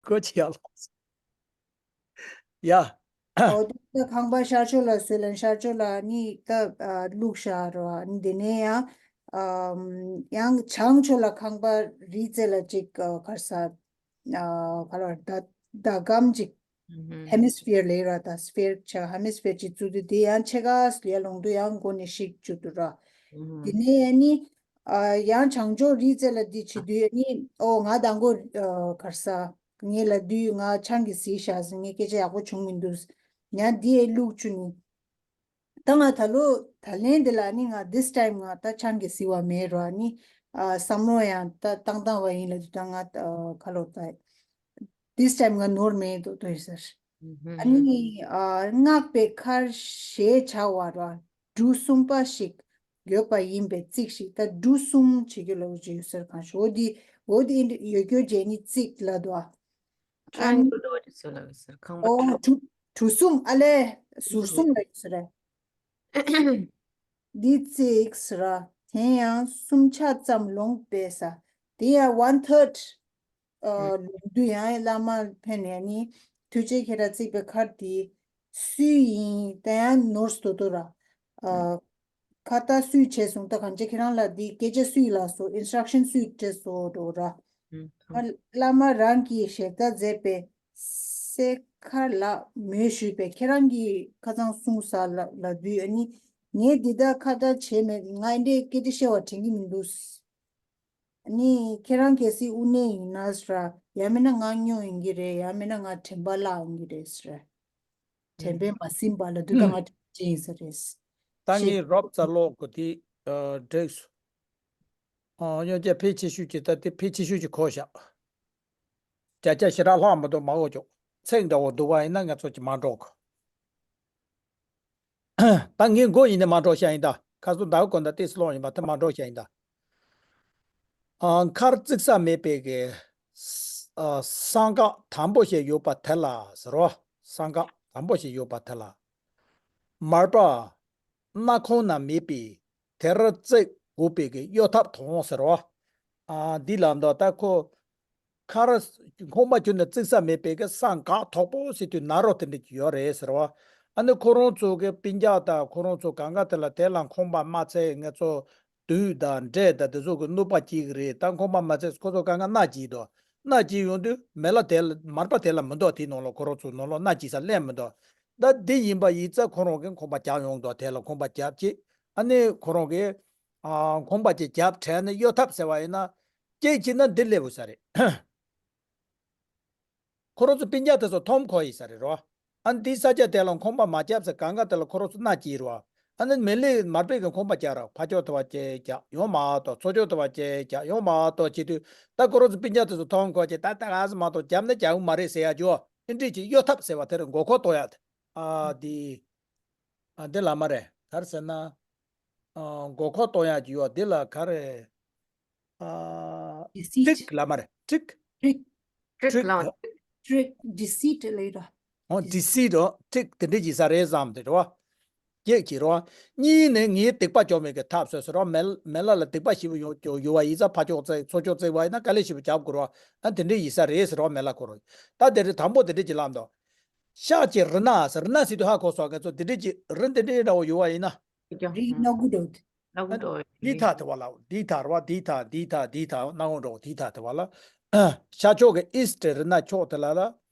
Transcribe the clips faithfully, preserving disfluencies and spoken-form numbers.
སྐོར་ཅིག་ཡར་ལོངས་སོང་། ཡ། ཨོ་དེ་ཁང་པ་ཤར་ཕྱོགས་ལ་བཟོས་ལན་ཤར་ཕྱོགས་ལ་ནི་ད་བླུགས་བཞག་རོ། ནི་དེ་ནས་ཡང་ཨམ་ཡང་བྱང་ཕྱོགས་ལ་ཁང་པ་རི་རྩེ་ལ་ཅིག་ག་རེ་ཟ། ཨ་ག་ལ་ཟླ་ཟླ་གམ་ཅིག་ཧེ་མི་སི་ཕི་ཡར་ལབ་ར། ད་སི་ཕེ་རིག་ཆ་ཧེ་མི་སི་ཕི་ཡར་ཅིག་བཙུགས་དུས་དེ་ཡང་ཕྱེད་ཀ་ལ་ལོངས་དུས་ཡང་མགོ་ནས་ཤིག་བཅུག་འདུག་ར། དེ་ནས་ཡང་ནི་ཨ་ཡང་བྱང་ཕྱོགས་རི་རྩེ་ལ་འདི་བྱེད་དུས་ནི་ཨོ་ང་དང་མགོ་ཨ་ག་རེ་ཟ། ངས་ལབ་དུས་ང་ཆང་གིས་བཟི་བཞག་ཟེར། ངས་སྐད་ཆ་ཡག་པོ་བྱུང་མི་འདུག་ཡང་འདི་ཡས་བླུགས་བཅུག་ནི། ད་ང་ད་ལོ་ད་ལན་འདི་ལ་ནི་ང་this time ང་ད་ཆང་གིས་བཟི་བ་མེད་ར། ནི་ཨ་བསམ་བློ་ཡང་ད་བཏང་བཏང་བ་ཡིན་ལབ་དུས་ད་ང་ཨ་ག་ལོ་ད་this time ང་ནོར་མེད་དོ་དོ་ཡིན་ཟེར། ཨ་ནི་ཨ་སྔགས་པའི་མཁར་ཞེས་བྱ་བ་ར། འབྲུ་གསུམ་པ་ཞིག་ཡོད་པ་ཡིན་པས་བརྩིགས་ཤིག་ད་འབྲུ་གསུམ་བྱེད་རྒྱུ་ལ་འོ་ཅི་ཡོད་ཟེར་གང་ཞུ། འོ་དེ་འོ་དེ་ཡོད་རྒྱུ་བྱས་ནི་བརྩིགས་ལབ་འདུག་ཨ། ཁྲང་ཨ་ནི་གུ་ཌོ་ཅི་ཟེར་ལབ་ཟེར་ཁང་པ་ཨོ་ཁྲང་གྲུ་གྲུ་གསུམ་ཨ་ལས་ཟུར་གསུམ་ལ་ཡོད་ཟེར་རེད། འདི་བརྩིགས་ཟེར་ར། དེ་ཡང་གསུམ་ཆ་ཙམ་ལོངས་པས་ཟེར། དེ་ཡང་one third ཨ་ལོངས་དུས་ཡང་བླ་མ་ཕེབས་ནས་ནི་ཐུགས་རྗེ་ཁྱེད་རང་བརྩིགས་པའི་མཁར་འདི་སུའི་ཡིན་ད་ཡང་ནོར་སོ་དོ་ར། ཨ་ཁ་ཏ་སུས་བྱས་སོང་ད་གང་ཅི་ཁྱེད་རང་ལ་འདི་སྐད་ཆ་སུས་ལབ་སོང་ཨིན་སི་ཊྲག་ཤན་སུས་སྤྲད་སོང་འགྲོ་ར། ཨ་བླ་མ་རང་གིས་ཞལ་ཏ་མཛད་པའི་སྲས་མཁར་ལ་མོས་ཞུས་པས་ཁྱེད་རང་གིས་ཁ་སང་གསུངས་ས་ལ་ལབ་དུས་ཨ་ནི་ངས་འདི་ད་ཁ་ཏ་བྱས་མེད། ང་འདྲའི་སྐད་ཆ་བཤད་པ་དྲན་གྱི་མི་འདུག་ནི་ཁྱེད་རང་གལ་སྲིད་དབུ་ནད་ཡིན་ན་ཟེར། ཡང་མིན་ན་ང་སྨྱོ་ཡིན་གྱི་རེད། ཡང་མིན་ན་ང་དྲན་པ་བརླག་ཡིན་གྱི་རེད་ཟེར། དྲན་པས་མ་ཟིན་པ་ལ་འདུག་ད་ང་དྲན་ཡིན་ས་རེད། ད་ངས་རོབ་ཙམ་ཀློག་གི་དེ་འགྲིག་སོང་། ཨ་སྨྱོ་རྒྱ་ཕལ་ཆེ་ཤོས་ཀྱིས་ད་དེ་ཕལ་ཆེ་ཤོས་ཀྱིས་གོ་བཞག་བརྒྱ་ཆ་ཞེ་དྲག་ལྷག་མི་འདུག་མ་འོ་ཅོག་ཚེག་འདྲ་བོ་འདུག་པ་ཡིན་ན་ང་ཚོ་ཀྱིས་མ་འགྲོ་གི་ད་ངས་མགོ་ཡིན་ནས་མ་འགྲོ་བཤད་ཡིན་ད། ཁ་སང་ཟླ་བ་དགོན་ད་ཏེས་ལོང་ཡིན་པ་དེ་མ་འགྲོ་བཤད་ཡིན་ད། ཨ་མཁར་བརྩིགས་ས་མེད་པའི་གི་ཨ་གསང་སྔགས་དམ་པོ་ཞིག་ཡོད་པ་དེ་ལ་ཟེར་རོ། གསང་སྔགས་དམ་པོ་ཞིག་ཡོད་པ་དེ་ལ། མར་པ་སྣ་ཁོང་ན་མེད་པའི་དེར་བརྩིགས་དགོས་པའི་གི་གཡོ་ཐབས་མཐོང་ཟེར་རོ། ཨ་འདི་ལ་འདོད་ད་ཁོ། མཁར་ཁང་པ་ཁྱོན་ནས་བརྩིགས་ས་མེད་པའི་གི་གསང་སྔགས་དོག་པོ་ཟེར་དུས་ན་རོ་དེ་འདྲ་ཅིག་ཡོད་རེད་ཟེར་བ། ཨ་ནི་ཁོ་རང་ཚོ་གི་སྤུན་ཀྱག་དང་ཁོ་རང་ཚོ་གང་ག་དེ་ལ་དེ་ལ་ཁང་པ་མ་ཚད་ང་ཚོ་དུག་དང་འབྲས་དང་དེ་ཚོ་གི་གནོད་པ་སྐྱེལ་གི་རེད། ད་ཁང་པ་མ་ཚད་ཁོ་ཚོ་གང་ག་མནའ་སྐྱེལ་འདུག་མནའ་སྐྱེལ་ཡོང་དུས་མེ་ལ་དེ་ལ་མར་པ་དེ་ལ་མི་འདུག་དེའི་ནང་ལ་ཁོ་རང་ཚོ་ནང་ལ་མནའ་སྐྱེལ་ས་སླེབས་མི་འདུག་ད་འདི་ཡིན་པ་ཡིན་ཙང་ཁོ་རང་གི་ཁང་པ་རྒྱག་ཡོང་འདུག་དེ་ལ་ཁང་པ་རྒྱབ་ཅིག་ཨ་ནི་ཁོ་རང་གི་ཨ་ཁང་པ་ཅིག་རྒྱབ་བྲལ་ནས་གཡོ་ཐབས་ཟེར་བ་ཡིན་ན་སྐྱེལ་ཅིག་ན་འདི་སླེབས་ཡོད་ས་རེད། ཁོ་རང་ཚོ་སྤུན་ཀྱག་དེ་ཚོ་མཐོང་ཁོ་ཡི་ས་རེད་རོ། ཨ་ནི་དེའི་ས་ཆ་དེ་ལ་ཁང་པ་མ་བརྒྱབ་ཚེ་གང་ག་དེ་ལ་ཁོ་རང་ཚོ་མནའ་སྐྱེལ་རོ། ཨ་ནི་མེ་ལི་མར་པའི་གི་ཁང་པ་རྒྱག་རོ། ཕ་ཕྱོགས་དེ་བ་ཅེ་རྒྱག་ཡོང་མ་གཏོགས་ཚོ་ཕྱོགས་དེ་བ་ཅེ་རྒྱག་ཡོང་མ་གཏོགས་བྱེད་དུས་ད་ཁོ་རང་ཚོ་སྤུན་ཀྱག་དེ་ཚོ་མཐོང་ཁོ་ཅེ་ད་ད་ག་ཟེ་མ་གཏོགས་རྒྱབ་ན་རྒྱག་གི་མ་རེད་ཟེར་ཡ་ཅོ། ཨིན་འདྲི་ཅིག་གཡོ་ཐབས་ཟེར་བ་དེ་རེད། མགོ་འཁོར་གཏོང་ཡ་དེ། ཨ་དེ། ཨ་འདི་ལ་མ་རེད་ག་རེ་ཟེར་ན། ཨ་མགོ་འཁོར་གཏོང་ཡག་ཅིག་ཡོད་འདི་ལ་ག་རེ། ཨ་Deceit. ཊིག་ལ་མ་རེད་ཊིག Trick. ཊིག Clown. Trick. Deceit ལ་ཡོད་ར། ཨོ་ཌི་སི་ཊི་རོ་ཊིག་དེ་འདྲ་ཡིན་ས་རེད་བསམ་དེ་རེད་བ། སྐྱེག་ཅིག་རེད་བ། གཉིས་ནས་ངའི་སྡིག་པ་བཅོམ་མེད་ཀྱི་ཐབས་ཟེར་ཟེར་བ་མེ་མེ་ལ་ལ་སྡིག་པ་ཞིབ་ཡོང་ཡོང་ཡོད་བ་ཡིན་ཙང་ཕ་ཕྱོགས་བརྩེགས་ཚོ་ཕྱོགས་བརྩེགས་བ་ཡིན་ན་དཀའ་ལས་ཞིབ་རྒྱབ་དགོས་རེད་བ། ཨ་དེ་འདྲ་ཡིན་ས་རེད་ཟེར་བ་མེ་ལ་ཁོ་རོ། ད་དེ་རེད་དང་པོ་དེ་འདྲ་ཅིག་ལབ་འདུག་ཤག་ཅིག་རི་ནགས་ཟེར་རི་ནགས་ཟེར་དུས་ཧ་གོ་སོང་ངས་ཚོ་དེ་འདྲ་ཅིག་རི་འདི་འདྲའི་འདྲ་བོ་ཡོད་བ་ཡིན་ན། རི་ནག་གུ་འདྲ་བོ། ལ་ཨ་འདི་ཐ་དེ་བ་ལ་འདི་ཐ་ར་བ་འདི་ཐ་འདི་ཐ་འདི་ཐ་ནག་འོང་འགྲོ་འདི་ཐ་དེ་བ་ལ། ཤར་ཕྱོགས་ཀྱི་ཨིསི་ཊི་རི་ནག་ཕྱོགས་དེ་ལ་ལ།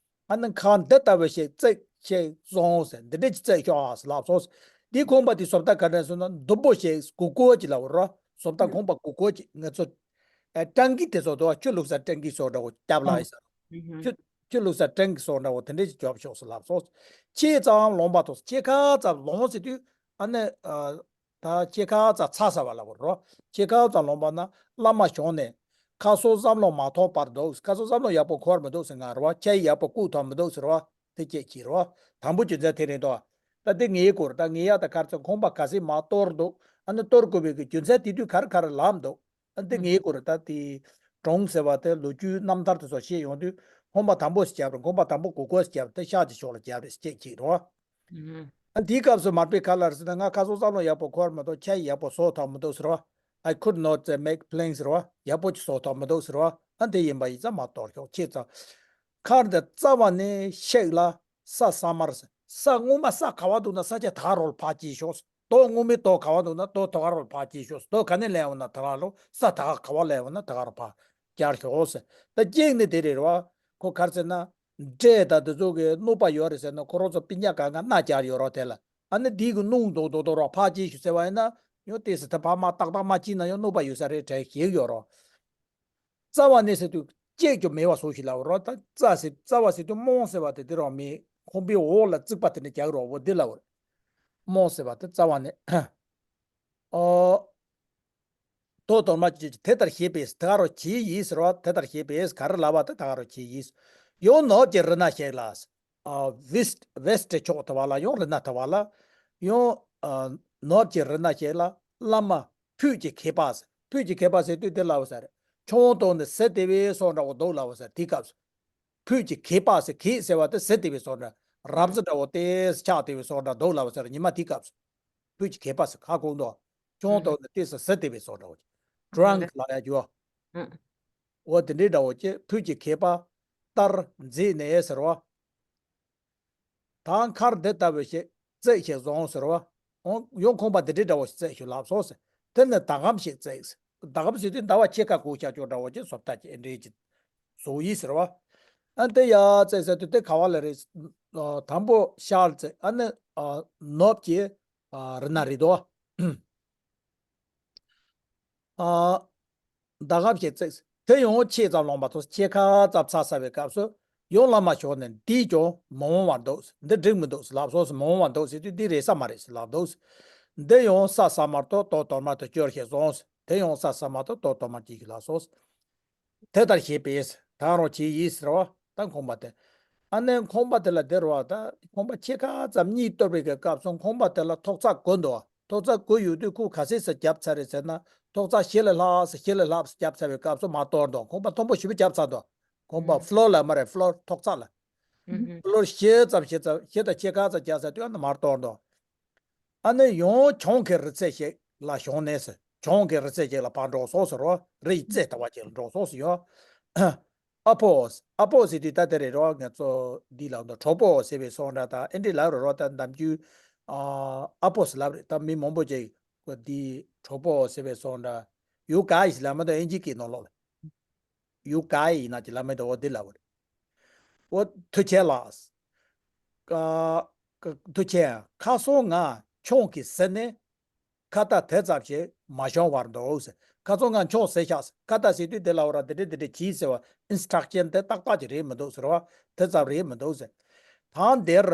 ཨ་ནི་ཁང་འདི་ལྟ་བུ་ཞིག་བརྩིགས་ཞིག་བཙོང་ཟེར་འདི་འདྲ་ཅིག་བརྩིགས་ཤོག་ཨ་ཟེར་ལབ་སོང་། འདི་ཁང་པ་དེ་བཟོ་ལྟ་ག་འདྲ་སོང་ན་ཟླུམ་པོ་ཞིག་གུག་གུག་ཅིག་ལ་འོ་ར་བཟོ་ལྟ་ཁང་པ་གུག་གུག་ཅིག་ང་ཚོ། ཨ་ཀྲང་གི་དེ་ཚོ་དོ་ཆུ་བླུགས་ས་ཀྲང་གི་སོགས་འདྲ་བོ་རྒྱབ་ལ་ཡིན་ས། ཆུ་ཆུ་བླུགས་ས་ཀྲང་གི་སོགས་འདྲ་བོ་དེ་འདྲ་ཅིག་རྒྱོབ་ཤོག་ཟེར་ལབ་སོང་། ཕྱེད་ཙམ་ལོངས་པ་དང་ཕྱེད་ཀ་ཙམ་ལོངས་ཟེར་དུས་ཨ་ནི་ཨ་ད་ཕྱེད་ཀ་ཙམ་ཚ་ས་བ་ལ་བོར་རོ། ཕྱེད་ཀ་ཙམ་ལོངས་པ་ན་བླ་མ་བྱོན་ནས་ཁ་སང་བསམ་བློ་མ་ཐོངས་པར་འདུག་ཁ་སང་བསམ་བློ་ཡག་པོ་འཁོར་མི་འདུག་ཟེར་ང་རོ་ཁྱེད་ཡག་པོ་བཀུག་ཐུབ་མི་འདུག་ཟེར་བ་དེ་སྐད་ཅིག་རོ། དང་པོ་རྒྱུ་མཚན་དེ་རེད་དོ། ད་དེ་ངའི་སྐོར་ད་ངའི་ཡག་ད་གར་ཚོ་ཁང་པ་ག་ཚད་མ་གཏོར་འདུག་ཨ་ནི་གཏོར་དགོས་པའི་གི་རྒྱུ་མཚན་དེ་དུས་ག་རེ་ག་རེ་ལབ་འདུག་ཨ་འདི་ངའི་སྐོར་ད་དེ་གྲོང་ཟེར་བ་དེ་ལོ་རྒྱུས་རྣམ་ཐར་དེ་ཚོ་བཤད་ཡོང་དུས་ཁང་པ་དང་པོ་ཞིག་བརྒྱབ་རེད། ཁང་པ་དང་པོ་གུག་གུག་ཞིག་བརྒྱབ་རེད། དེ་ཤག་ཅིག་ཕྱོགས་ལ་བརྒྱབ་རེད་ཟེར་སྐད་ཅིག་རེད་བ། ཨ་འདིའི་སྐབས་སུ་མར་པའི་ཁ་ལ་རེད་ཟེར་ན་ང་ཁ་སང་བསམ་བློ་ཡག་པོ་འཁོར་མི་འདུག་ཁྱེད་ཡག་པོ་བཟོ་ཐུབ་མི་འདུག་ཟེར་བ། I could not uh, make plans ཟེར་བ། ཡག་པོ་ཅིག་བཟོ་ཐུབ་མི་འདུག་ཟེར་བ། ཨ་འདི་ཡིན་པ་ཡིན་ཙང་མ་གཏོར་ཤོག་ཁྱེད་ཚོ། མཁར་འདི་རྩ་བ་ནས་གཤེགས་ལ་ས་ས་མར། ས་སྔོན་མ་ས་ག་བ་འདུག་ན་ས་ཆ་ད་ག་རོལ་ཕར་སྐྱེལ་ཤོག། རྡོ་སྔོན་མའི་རྡོ་ག་བ་འདུག་ན་རྡོ་ད་ག་རོལ་ཕར་སྐྱེལ་ཤོག། རྡོ་ག་ནས་སླེབས་འོང་ན་ད་ག་རོལ། ས་ད་ག་ག་བ་སླེབས་འོང་ན་ད་ག་རོལ་ཕར་སྐྱེལ་ཤོག་ཟེར། ད་སྐྱེལ་ནི་དེ་རེད་རོ། ཁོ་ག་རེ་ཟེར་ན། འབྲས་དང་དེ་ཚོ་གི་གནོད་པ་ཡོད་རེད་ཟེར་ན་ཁོ་རང་ཚོ་སྤུན་ཀྱག་གང་ག་མནའ་བསྐྱལ་ཡོད་རོ་དེ་ལ། ཨ་ནི་དེའི་གི་སྣུམ་རྡོག་རྡོག་རྡོག་རོ་ཕར་སྐྱེལ་ཤོག་ཟེར་བ་ཡིན་ན་ཡང་ཏོག་ཙམ་ད་ཕར་མ་ཏག་ཏག་མ་སྐྱེལ་ན་ཡང་གནོད་པ་ཡོད་ས་རེད་དྲན་ཤེས་ཡོད་རོ། རྩ་བ་ནས་ཟེར་དུས་སྐྱེས་ཀྱང་མེད་པ་བཟོ་ཞིག་ལབ་རོ། ད་རྩ་ཟེར་རྩ་བ་ཟེར་དུས་རྨོངས་ཟེར་བ་དེ་དེ་རང་མེད། ཁང་པའི་འོག་ལ་རྩིག་པ་དེ་འདྲ་རྒྱག་རོགས་འོ་དེ་ལབ་རེད། རྨོངས་ཟེར་བ་དེ་རྩ་བ་ནས། ཨོ། དོ་དོར་མ་ཅི་དེ་ལྟར་ཤེས་པས་དེ་ག་རོ་ཇི་ཡིས་ཟེར་བ་དེ་ལྟར་ཤེས་པས་ག་རེ་ལབ་པ་དེ་ད་ག་རོ་ཇི་ཡིས། ཡང་ནུབ་ཀྱི་རི་ན་གཤེགས་ལ། ཨ་ཝེ་སི་ཊི་ཝེ་སི་ཊི་ཕྱོགས་དེ་བ་ལ་ཡང་རི་ན་དེ་བ་ལ། ཡང་ཨ་ནུབ་ཀྱི་རི་ན་གཤེགས་ལ་བླ་མ་ཕུད་ཀྱི་མཁས་པ་ཟེར། ཕུད་ཀྱི་མཁས་པ་ཟེར་དུས་དེ་ལབ་ཟེར། ཆུ་བོ་དང་ནི་ཟེར་དེ་བས་སོགས་འདྲ་བོ་འདུག་ལབ་ཟེར་དེའི་སྐབས་སུ། ཕུད་ཀྱི་མཁས་པ་ཟེར་མཁས་ཟེར་བ་དེ་ཟེར་དེ་བས་སོགས་འདྲ། རབ་ཟེར་འདྲ་བོ་ཏེ་ཆགས་དེ་བས་སོགས་འདྲ་འདུག་ལབ་ཟེར་ཉི་མ་དེའི་སྐབས་སུ། ཕུད་ཀྱི་མཁས་པ་ཟེར་ཁ་སྐོང་དོ། ཁྱོང་ཐོག་ནས་ཏེ་ཟེར་ཟེར་དེ་བས་སོགས་འདྲ་བོ། ཌྲང་ལ་ཡ་རྒྱུ། འོ་དེ་འདྲའི་འདྲ་བོ་ཅེ་ཕུད་ཀྱི་མཁས་པ་ལྟར་མཛེས་ནས་ཟེར་བ། ད་མཁར་འདི་ལྟ་བུ་ཞིག་བརྩེགས་ཤིག་བཟུང་ཟེར་བ། འོ་ཡང་ཁང་པ་འདི་འདྲའི་འདྲ་བོ་ཞིག་བརྩེགས་ཤིག་ལབ་སོང་ཟེར། དེ་ནི་ཟླ་གམ་ཞིག་བརྩེགས་ཟེར། ཟླ་གམ་ཟེར་དུས་ཟླ་བ་ཕྱེད་ཀ་གོ་ཤ་ཅོག་འདྲ་བོ་ཅེ་བཟོ་ལྟ་ཅེ་འདྲའི་ཅིག་བཟོ་ཡིས་ཟེར་བ། ཨ་དེ་ཡ་བརྩེགས་ཟེར་དུས་དེ་ག་བ་ལ་རེད། དང་པོ་ཤར་བརྩེགས་ཨ་ནི་ནུབ་ཀྱི་རི་ན་རེད་དོ། ཟླ་གམ་ཞིག་བརྩེགས། དེ་ཡང་ཕྱེད་ཙམ་ལོངས་པ་ཐོག་ཕྱེད་ཀ་ཙམ་ཚར་ཚར་བའི་སྐབས་སུ་ཡང་བླ་མ་ཞོག་ནས་འདིས་ཀྱང་མི་འོང་བར་འདུག། འདི་འགྲིག་མི་འདུག་ལབ་སོང་ཟེར། མི་འོང་བར་འདུག་ཟེར་དུས་འདི་རེད་ས་མ་རེད་ཟེར་ལབ་འདུག། འདི་ཡང་ས་ས་མར་ཐོག་དོ་དོར་མ་དུ་སྐྱོར་ཞེས་སོང་ཟེར། དེ་ཡང་ས་ས་མར་ཐོག་དོ་དོར་མ་སྐྱེ་ཞེས་ལབ་སོང་ཟེར། དེ་ལྟར་ཞེས་པས་ད་རུང་ཇི་ཡིས་ཟེར་བ་ད་ཁང་པ་དེ། ཨ་ནི་ཁང་པ་དེ་ལ་དེ་རུ་བ་ད་ཁང་པ་ཕྱེད་ཀ་ཙམ་གཉིས་གཏོར་བའི་སྐབས་སུ་ཁང་པ་དེ་ལ་ཐོག་རྩེག་དགུ་འདུག། ཐོག་རྩེག་དགུ་ཡོད་དུས་ཁོ་ག་ཚད་ཙམ་བརྒྱབ་ཚར་རེད་ཟེར་ན་ཐོག་རྩེག་བཞི་ལས་ལྷག་ཙམ་བཞི་ལས་ལྷག་ཙམ་བརྒྱབ་ཚར་བའི་སྐབས་སུ་མར་གཏོར་འདུག། ཁང་པ་མཐོན་པོ་ཞེ་པོ་བརྒྱབ་ཚར་འདུག། ཁང་པ་ཕི་ལོར་ལ་མ་རེད་ཕི་ལོར་ཐོག་རྩེག་ལ། ཕི་ལོར་བཞི་ཙམ་བཞི་ཙམ་བཞི་དང་ཕྱེད་ཀ་ཙམ་བརྒྱབ་ཚར་དུས་ཨ་ནི་མར་གཏོར་འདུག། ཨ་ནི་ཡང་བྱང་གི་རི་རྩེ་ཞིག་ལ་བྱང་ནས་ཟེར། བྱང་གི་རི་རྩེ་ཞིག་ལ་ཕར་འགྲོ་སོང་ཟེར་རོ། རི་ཡི་རྩེ་ལྟ་བ་ཅིག་ལ་འགྲོ་སོང་ཟེར་ཡོད། ཨ་ཕོ། ཨ་ཕོ་ཟེར་དུས་ད་དེ་རེད་རོ། ང་ཚོ་འདི་ལ་འདུག་གྲོགས་པོ་ཟེར་བའི་སོང་འདྲ་དང་ཨེ་འདྲི་ལབ་རེད་རོ། ད་འདམ་རྒྱུད་ཨ་ཕོ་ཟེར་ལབ་རེད། ད་མི་མང་པོ་ཅིག་གོ་འདི་གྲོགས་པོ་ཟེར་བའི་སོང་འདྲ་ཡུ་ག་ཡིས་ལབ་མ་གཏོགས་ཨིན་ཇི་སྐད་ནང་ལོགས་ལ། ཡུ་ག་ཡིན་ན་ཅི་ལབ་མེད་དོ། འོ་འདི་ལབ་རེད། འོ་ཐུགས་རྗེ་ལགས། ཀ་ཀ་ཐུགས་རྗེ། ཁ་སང་ང་ཁྱོད་ཀྱིས་ཟེར་ནས་ཁ་བརྡ་དེ་ཙམ་ཞིག་མ་བྱུང་བར་འདུག་ཟེར། ཁ་སང་ང་ཁྱོད་ཟེར་ཤག་ཟེར། ཁ་བརྡ་ཟེར་དུས་དེ་ལབ་ར་འདི་འདྲ་འདི་འདྲ་གྱིས་ཟེར་བ་ཨིན་སི་ཊྲག་ཤན་དེ་ཏག་ཏག་ཅིག་རེད་མི་འདུག་ཟེར་བ་དེ་ཙམ་རེད་མི་འདུག་ཟེར། ད་འདིར།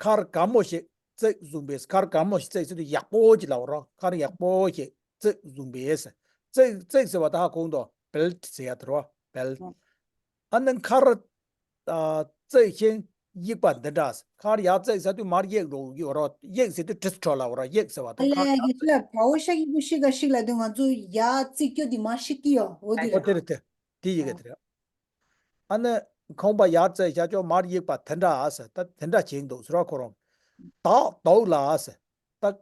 མཁར་དཀར་མོ་ཞིག་བརྩེགས་བཟུང་བས། མཁར་དཀར་མོ་ཞིག་བརྩེགས་ཟེར་དུས་ཡག་པོ་ཅིག་ལབ་རོ། མཁར་ཡག་པོ་ཞིག་བརྩེགས་བཟུང་བས། བརྩེགས་བརྩེགས་ཟེར་བ་ད་ཧ་གོ་འདུག། བེལ་ཊི་ཟེར་ཡ་དེ་རོ། བེལ་ཊི། ཨ་ནི་མཁར་ཨ་བརྩེགས་ཤིང་གཡུགས་པ་འདི་འདྲ། མཁར་ཡར་བརྩེགས་ཟེར་དུས་མར་གཡུག་འགྲོ་གི་ཡོད་རོ། གཡུག་ཟེར་དུས་གྲི་ཁྲོད་ལབ་རོ། གཡུག་ཟེར་བ་ད་ཨ་ལས་མཁར་ཡ་གི་ཤི་ལ་བའོ་ཤ་གི་གུ་ཤི་ག་ཤིག་ལ་དུས་ང་ཚོ་ཡར་བརྩེགས་སྐྱོ་དེ་མར་ཤི་གི་ཡོད། འོ་དེ་ཨོ་རེད། དེ་རེད་དེ། དེ་ཡི་གེ་དེ་རེད། ཨ་ནི་ཁང་པ་ཡར་བརྩེགས་བྱ་ཆོག་མར་གཡུག་པ་དེ་འདྲ་ཨ་ཟེར། ད་དེ་འདྲ་བྱེད་འདུག་ཟེར་བ་ཁོ་རང་། བདག་སྡུག་ལ་ཨ་ཟེར། ད་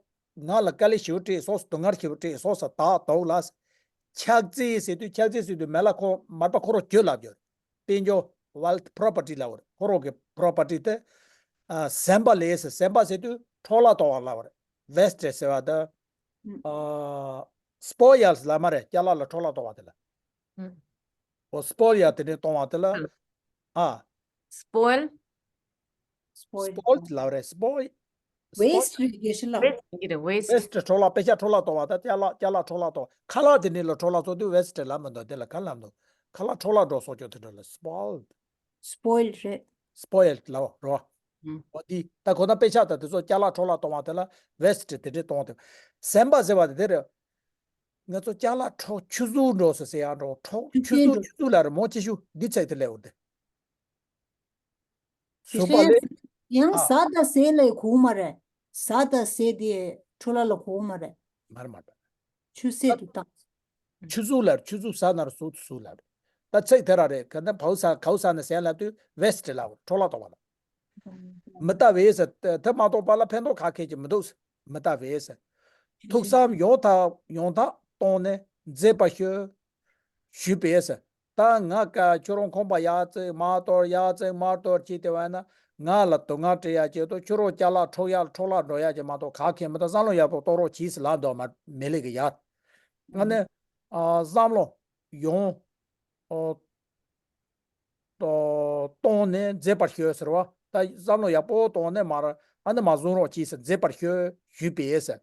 ང་ལ་དཀའ་ལས་ཞེ་པོ་སྤྲད་སོང་ཟེར། སྡུག་བསྔལ་ཞེ་པོ་སྤྲད་སོང་ཟེར། བདག་སྡུག་ལ་ཨ་ཟེར། ཆག་རྩི་ཟེར་དུས་ཆག་རྩི་ཟེར་དུས་མེ་ལ་ཁོ་མར་པ་ཁོ་རང་གྱོད་ལབ་ཡོད། དཔལ་འབྱོར་ཝེལ་ཐི་པོ་རོ་པར་ཊི་ལབ་ཡོད། ཁོ་རང་གི་པོ་རོ་པར་ཊི་དེ་ཨ་ཟན་པ་ལས་ཟེར། ཟན་པ་ཟེར་དུས་འཕྲོ་བརླག་གཏོང་བ་ལབ་རེད། ཝེ་སི་ཊི་ཟེར་བ་དེ་ཨ་སྤོ་ཡལ་ལབ་མ་རེད། ཅ་ལག་ལ་འཕྲོ་བརླག་གཏོང་བ་དེ་ལ། ཨོ་སྤོལ་ཡ་དེ་འདྲའི་གཏོང་བ་དེ་ལ། ཨ། སྤོལ། སྤོལ། སྤོལ་ལབ་རེད། སྤོལ། ཝེ་སི་ཊི་རེད་དགེ་བཤེས་ལགས། ཝེ་སི་ཊི་རེད། ཝེ་སི་ཊི། ཝེ་སི་ཊི་འཕྲོ་བརླག་པེ་ཤ་འཕྲོ་བརླག་གཏོང་བ་དང་ཅ་ལག་ཅ་ལག་འཕྲོ་བརླག་གཏོང་བ། ཁ་ལག་དེ་འདྲའི་ལ་འཕྲོ་བརླག་གཏོང་དུས་ཝེ་སི་ཊི་ལབ་མི་འདུག། དེ་ལ་ག་ལབ་འདུག། ཁ་ལག་འཕྲོ་བརླག་འགྲོ་སོགས་ཀྱང་དེ་འདྲ་ལ་སྤོལ། སྤོལ་རེད། སྤོལ་ལབ་རོ། ཨ། འོ་དེ་ད་གོ་ན་པེ་ཤ་དང་དེ་ཚོ་ཅ་ལག་འཕྲོ་བརླག་གཏོང་བ་དེ་ལ་ཝེ་སི་ཊི་དེ་འདྲའི་གཏོང་དེ། ཟན་པ་ཟེར་བ་དེ་དེ་རེད། ང་ཚོ་ཅ་ལག་འཕྲོ་ཆུད་ཟོས་འགྲོ་སོང་ཟེར་ཡག་འགྲོ། འཕྲོ་ཆུད་ཟོས་ཆུད་ཟོས་ཆུད་ཟོས་ལ་རེ་མོ་ཆེ་ཤོས་འདི་ཚད་དེ་ལས་འོར་ཏེ། ཟུར་པ་ལས། ཡང་ཨ། ཟ་དང་ཟས་ལ་གོ་མ་རེད། ཟ་དང་ཟས་དེ་འཕྲོ་བརླག་ལ་གོ་མ་རེད། མར་མར། ཆུད་ཟོས་དུ་བཏང་། ཆུད་ཟོས་ལ་ཆུད་ཟོས་ཟ་ན་ར་ཟོས་དུ་ཟོས་ལ་རེད། ད་ཚིག་དེ་ར་རེད། ག་ན་བའུ་ཟ་གའུ་ཟ་ན་ཟན་ལ་དུས་ཝེ་སི་ཊི་ལ་འཕྲོ་བརླག་གཏོང་བ་ལ། མི་ལྟ་བས་ཟེར་དེ་མ་གཏོགས་པ་ལ་ཕན་ཐོགས་ག་གེ་ཅིག་མི་འདུག། མི་ལྟ་བས་ཟེར། ཐུགས་བསམ་ཡང་དག་ཡང་དག་བཏང་ནས་མཛད་པར་ཞུ། ཞུས་པས་ཟེར། ད་ང་ཀ་ཁྱོད་རང་ཁང་པ་ཡར་བརྩིགས་མར་གཏོར་ཡར་བརྩིགས་མར་གཏོར་བྱས་དེ་བས་ན་ང་ལ་སྡུག་བསྔལ་སྤྲད་ཡག་ཆེད་དུ་ཁྱོད་རང་ཅ་ལག་འཕྲོག་ཡག་འཕྲོག་ལ་འགྲོ་ཡག་ཅིག་མ་གཏོགས་ག་གེ་མི་འདུག་བསམ་བློ་ཡག་པོ་གཏོང་རོགས་གྱིས་ཟེར་ལབ་འདུག་མ་མི་ལེགས་གི་ཡ། ཨ་ནི་ཨ་བསམ་བློ་ཡང་ཨོ་གཏོང་ནས་མཛེས་པར་ཤོག་ཟེར་བ། ད་བསམ་བློ་ཡག་པོ་གཏོང་ནས་མར་ཨ་ནི་མ་བཟུང་རོགས་གྱིས་ཟེར་མཛེས་པར་ཤོག་ཞུས་པས་ཟེར།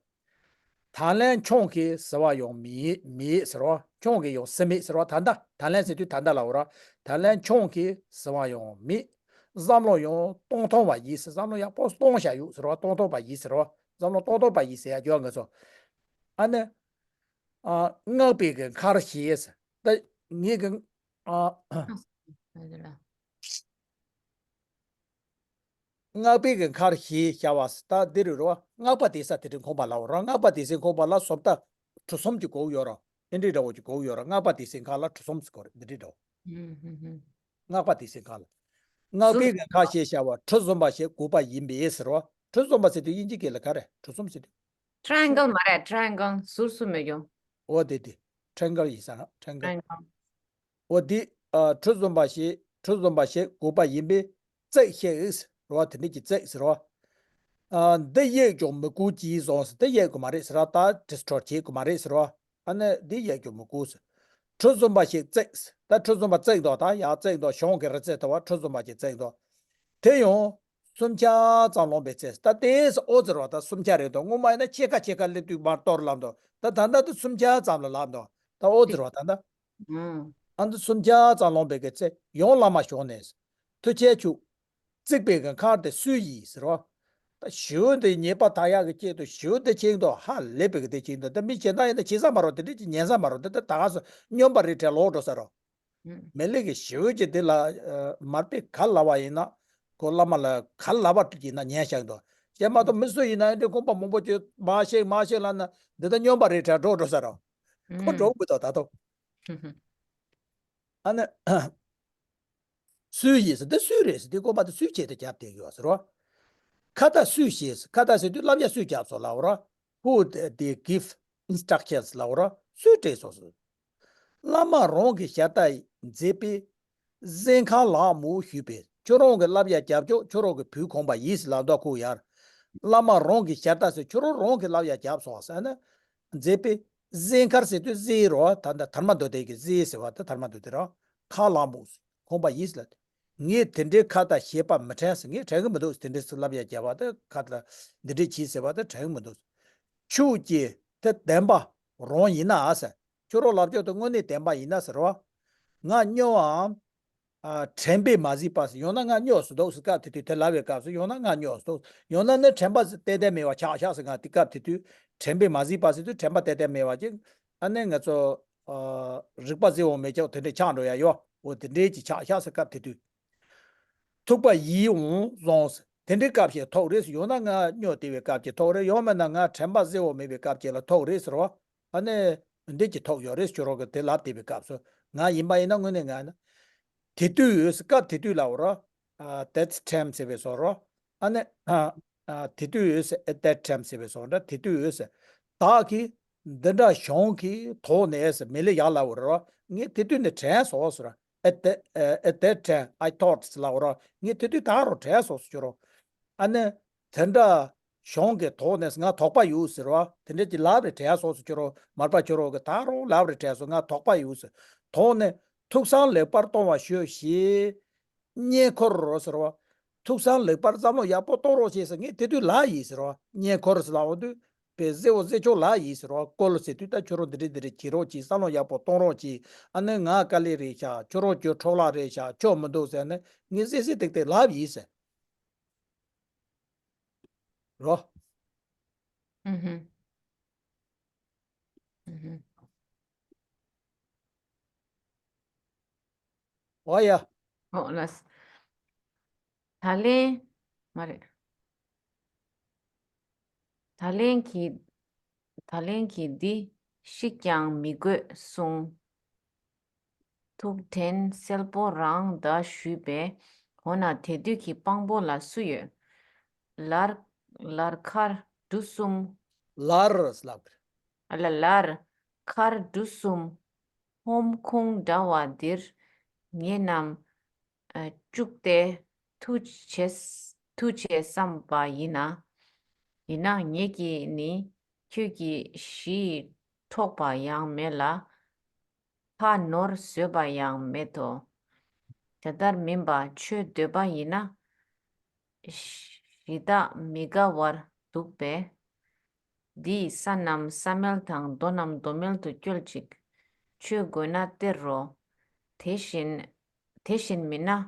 ད་ལན་ཁྱོད་ཀྱིས་ཟེར་བ་ཡང་མེད་མེད་ཟེར་བ། ཁྱོད་ཀྱིས་ཡང་ཟེར་མེད་ཟེར་བ། ད་ལྟ་ད་ལན་ཟེར་དུས་ད་ལྟ་ལ་འོ་ར། ད་ལན་ཁྱོད་ཀྱིས་ཟེར་བ་ཡང་མེད། བསམ་བློ་ཡང་གཏོང་ཐུབ་པ་ཡིན་ཟེར། བསམ་བློ་ཡག་པོ་གཏོང་བྱ་ཡོད་ཟེར་བ། གཏོང་ཐུབ་པ་ཡིན་ཟེར་བ། བསམ་བློ་གཏོང་ཐུབ་པ་ཡིན་ཟེར་ཡ་ཁྱོད་ང་ཚོ། ཨ་ནི། ཨ་སྔགས་པའི་གི་མཁར་ཞེས་ཟེར། ད་ངེད་ཀྱི་ཨ། སྔགས་པའི་གི་མཁར་ཞེས་བྱ་བ་ད་འདི་རུ་རོ། སྔགས་པ་དེ་ས་དེ་རིང་ཁོང་པ་ལའོ་ར། སྔགས་པ་དེ་སེང་ཁོང་པ་ལ་བཟོ་ལྟ་གྲུ་གསུམ་གྱི་གོ་ཡོད་ར། ཨེ་འདྲི་འདྲ་བོ་གྱི་གོ་ཡོད་ར། སྔགས་པ་དེ་སེང་ཁ་ལ་གྲུ་གསུམ་ཟེར་གོ་རེད་འདི་འདྲི་འདྲ་བོ། སྔགས་པ་དེ་སེང་ཁ་ལ། སྔགས་པའི་གི་མཁར་ཞེས་བྱ་བ་གྲུ་གསུམ་པ་ཞེས་དགོས་པ་ཡིན་པས་ཟེར་རོ། གྲུ་གསུམ་པ་ཟེར་དུས་དབྱིན་ཇི་སྐད་ལ་ག་རེ་གྲུ་གསུམ་ཟེར་དུས། Triangle མ་རེད། Triangle ཟུར་གསུམ་མེད་ཀྱང་། འོ་དེ་དེ། Triangle ཡིན་ས་ན་Triangle། འོ་འདི། ཨ་གྲུ་གསུམ་པ་ཞེས་གྲུ་གསུམ་པ་ཞེས་དགོས་པ་ཡིན་པས་བརྩེགས་ཤིག་ཟེར་བ། དེ་འདྲ་གྱི་བརྩེགས་ཟེར་བ། ཨ་འདི་གཡས་ཀྱང་མི་དགོས་ཀྱིས་བཟུང་ཟེར། འདི་གཡས་དགོས་མ་རེད་ཟེར་བ། ད་destroy བྱེད་དགོས་མ་རེད་ཟེར་བ། ཨ་ནི་འདི་གཡས་ཀྱང་མི་དགོས་ཟེར། གྲུ་གསུམ་པ་ཞིག་བརྩེགས་ཟེར། ད་གྲུ་གསུམ་པ་བརྩེགས་འདུག་ད་ཡར་བརྩེགས་འདུག་གཞུང་གི་རི་རྩེ་ལྟ་བུ་གྲུ་གསུམ་པ་ཞིག་བརྩེགས་འདུག་དེ་ཡང་སུམ་ཆ་ཙམ་ལོངས་པའི་ཚེ། ད་དེས་ཨོ་ཟེར་བ་ད་སུམ་ཆ་རེད་དོ། སྔོན་མ་ཡིན་ན་ཕྱེད་ཀ་ཕྱེད་ཀ་སླེབས་དུས་མར་གཏོར་ལབ་འདུག་ད་ད་ལྟ་དེ་སུམ་ཆ་ཙམ་ལ་ལབ་འདུག་ད་ཨོ་ཟེར་བ་ད་ལྟ། ཨ་འདི་སུམ་ཆ་ཙམ་ལོངས་པའི་གི་ཚེ་ཡང་བླ་མ་བྱོན་ནས། མཐུ་ཆེན་ཁྱོད། བརྩིགས་པའི་གི་མཁར་དེ་སུའི་ཡིན་ཟེར་བ། ད་ཞི་བོ་འདི་ཉེས་པ་དག་ཡག་གི་ཆེད་དུ་ཞི་བོ་འདི་ཆེན་དུ་ཧ་ལས་པའི་གི་དེ་ཆེན་དུ་ད་མི་ཁྱེད་ན་ཡིན་ན་ཁྱེད་ས་མ་རོ། དེ་འདྲས་ཀྱི་ཉན་ས་མ་རོ། འདི་ད་ད་ག་སུ་སྨྱོན་པ་རེད་དྲན་ལོག་འགྲོ་ས་རོ། མི་ལེགས་ཀྱི་ཞི་བོ་ཀྱི་དེ་ལ་མར་པས་ག་ལབ་པ་ཡིན་ན། ཁོ་བླ་མ་ལ་ག་ལབ་པ་ཡིན་ན་ཉན་བཞག་འདུག་བྱས་མ་གཏོགས་མི་སུ་ཡིན་ན་ཡང་འདི་ཁོང་པ་མང་པོ་ཅིག་མ་ཤེས་མ་ཤེས་ལབ་ན་འདི་ད་སྨྱོན་པ་རེད་དྲན་འགྲོ་འགྲོ་ས་རོ། ཁོ་འགྲོ་གི་མི་འདུག་ད་དུང་། ཨ་ནི། སུའི་ཡིན་ཟེར་འདི་སུའི་རེད་ཟེར་འདི་ཀོ་མ་འདི་སུའི་ཆེད་དུ་རྒྱབ་བསྡད་ཡོད་ཟེར་བ། ཁ་ཏ་སུའི་ཞེས་ཟེར། ཁ་ཏ་ཟེར་དུས་བསླབ་བྱ་སུས་བརྒྱབ་སོང་ལབ་ར། Who they give instructions ལབ་ར། སུས་སྤྲད་སོང་ཟེར། བླ་མ་རང་གི་ཞལ་ལྟ་མཛེས་པའི་གཟན་མཁར་ལག་མོ་ཞུས་པས། ཁྱོད་རང་གི་བསླབ་བྱ་རྒྱབ་ཆོག་ཁྱོད་རང་གི་བུ་ཁོང་པ་ཡིན་ཟེར་ལབ་འདུག་ཁོ་ཡར། བླ་མ་རང་གི་ཞལ་ལྟ་ཟེར་ཁྱོད་རང་རང་གི་བསླབ་བྱ་རྒྱབ་སོང་ཟེར་ན། མཛེས་པའི་གཟན་མཁར་ཟེར་དུས་གཟན་རོ། ད་ལྟ་དར་མ་མདོ་སྡེ་གི་གཟན་ཟེར་བ་ད་དར་མ་མདོ་སྡེ་རོ། མཁར་ལག་མོ་ཁོང་པ་ཡིན་ཟེར་ལ། ངས་དེ་འདྲའི་ཁ་ཏ་བྱེད་པ་མི་དྲན་ཟེར། ངས་དྲན་གི་མི་འདུག་དེ་འདྲའི་ཚིག་ལབ་ཡ་བརྒྱབ་པ་ད་ཁ་ཏ་འདི་འདྲའི་གྱིས་ཟེར་བ་ད་དྲན་གི་མི་འདུག་ཁྱོད་ཀྱིས་དེ་བདེན་པ་རང་ཡིན་ན་ཨ་ཟེར། ཁྱོད་རང་ལབ་ཕྱོགས་དེ་དངོས་གནས་བདེན་པ་ཡིན་ན་ཟེར་བ། ང་སྨྱོ་བའམ། ཨ་དྲན་པས་མ་གཟིགས་པ་ཟེར། ཡང་ན་ང་སྨྱོ་ཟེར་འདུག་ཟེར། སྐབས་དེ་དུས་དེ་ལབ་པའི་སྐབས་སུ་ཡང་ན་ང་སྨྱོ་ཟེར་འདུག་ཡང་ན་ནི་དྲན་པ་ཏན་ཏན་མེད་པ་ཆགས་ཤག་ཟེར། ང་དེ་སྐབས་དེ་དུས་དྲན་པས་མ་གཟིགས་པ་ཟེར་དུས་དྲན་པ་ཏན་ཏན་མེད་པ་ཅིག་ཨ་ནི་ང་ཚོ་ཨ་རིག་པ་གཟིགས་འོང་མེད་ཀྱང་དེ་འདྲའི་ཆགས་འགྲོ་ཡ་ཡོད། འོ་དེ་འདྲའི་ཅིག་ཆགས་ཤག་ཟེར། སྐབས་དེ་དུས་ཐུག་པ་ཡིད་འོང་བཟུང་ཟེར། དེ་འདྲའི་སྐབས་ཤིག་ཐུག་རེད་ཟེར། ཡང་ན་ང་སྨྱོ་བསྡད་པའི་སྐབས་ཅིག་ཐུག་རེད། ཡང་མིན་ན་ང་དྲན་པ་གཟིགས་འོང་མེད་པའི་སྐབས་ཅིག་ལ་ཐུག་རེད་ཟེར་བ། ཨ་ནི་འདི་ཅིག་ཐུག་ཡོད་རེད། ཁྱོད་རང་གི་དེ་ལབ་བསྡད་པའི་སྐབས་སུ་ང་ཡིན་པ་ཡིན་ན་དངོས་གནས་ང་ཡིན་ན། དེ་དུས་སྐབས་དེ་དུས་ལབ་རོ། ཨ་that's time ཟེར་བའི་བཟོ་རོ། ཨ་ནི་ཨ་ཨ་དེ་དུས་at that time ཟེར་བའི་བཟོ་འདྲ། དེ་དུས་བདག་གིས་འདི་འདྲ་གཞུང་གི་ཐོག་ནས་མི་ལ་ཡག་ལབ་རོ། ངས་དེ་དུས་ནས་དྲན་སོང་ཟེར། At that, uh, at that time I thought ལབ་རོ། ངས་དེ་དུས་ད་རུང་དྲན་སོང་ཟེར་རོ། ཨ་ནི། དེ་འདྲ་གཞུང་གི་ཐོག་ནས་ང་དོགས་པ་ཡོད་ཟེར་བ། དེ་འདྲ་ཅིག་ལབ་རེ་དྲན་སོང་ཟེར་ཁྱོད་རང་མར་པ་ཁྱོད་རང་གི་ད་རུང་ལབ་རེ་དྲན་སོང་། ང་དོགས་པ་ཡོད་ཟེར། དོགས་ནས་ཐུགས་བསམ་ལེགས་པར་གཏོང་བར་ཤོག་ཞེས་བསྙེན་བཀུར་ཟེར་བ། ཐུགས་བསམ་ལེགས་པར་བསམ་བློ་ཡག་པོ་གཏོང་རོགས་ཞེས་ཟེར། ངས་དེ་དུས་ལབ་ཡིན་ཟེར་བ། བསྙེན་བཀུར་ཟེར་ལབ་འོང་དུས་པའི་གཟེ་བོ་གཟེ་ཆོག་ལབ་ཡིན་ཟེར་བ། བཀུར་ཟེར་དུས་ད་ཁྱོད་རང་འདི་འདྲ་འདི་འདྲ་བྱེད་རོགས་གྱིས། བསམ་བློ་ཡག་པོ་གཏོང་རོགས་གྱིས། ཨ་ནི་ང་དཀའ་ལས་རེད་ཤག་ཁྱོད་རང་ཁྱོད་འཕྲོག་ལག་རེད་ཤག་ཁྱོད་མི་འདུག་ཟེར་ནས་ངས་གཟེ་གཟེ་ཏིག་ཏིག་ལབ་ཡིན་ཟེར། རོ། ཨུ་ཧུ། ཨུ་ཧུ། འོ་ཡ། འོ་ལགས། ད་ལན། མ་རེད། ད་ལན་གྱི། ད་ལན་གྱི་འདི་ཤིག་ཀྱང་མི་དགོས་གསུངས། ཐུགས་དྲན་གསལ་པོ་རང་གདའ་ཞུས་པས། འོ་ན་དེ་དུས་ཀྱི་དཔང་པོ་ལ་སུ་ཡོད། ལར། ལར་མཁར་གྲུ་གསུམ། ལར་ལབ། ཨ་ལ་ལར་མཁར་གྲུ་གསུམ། ཧོམ་ཁུང་འདྲ་བ་འདིར་ ངེད་རྣམས་ཨ་བཅུག་སྟེ་མཐུ་བྱེད་མཐུ་བྱེད་བསམ་པ་ཡིན་ན། ཡིན་ན་ངེད་ཀྱིས་ནི་ཁྱོད་ཀྱི་གཞི་ཡི་འཕྲོག་པ་ཡང་མེད་ལ། ཕ་ནོར་བཟོས་པ་ཡང་མེད་དོ། དེ་ལྟར་མིན་པ་ཁྱོད་འདོད་པ་ཡིན་ན། གཞི་བདག་མི་དགའ་བར་འདུག་པས། འདིས་ས་རྣམས་ས་མལ་དང་། རྡོ་རྣམས་རྡོ་མལ་དུ་སྐྱོལ་ཅིག། ཁྱོད་དགོས་ན་སྟེར་རོ། དེ་བཞིན་དེ་བཞིན་མིན་ན་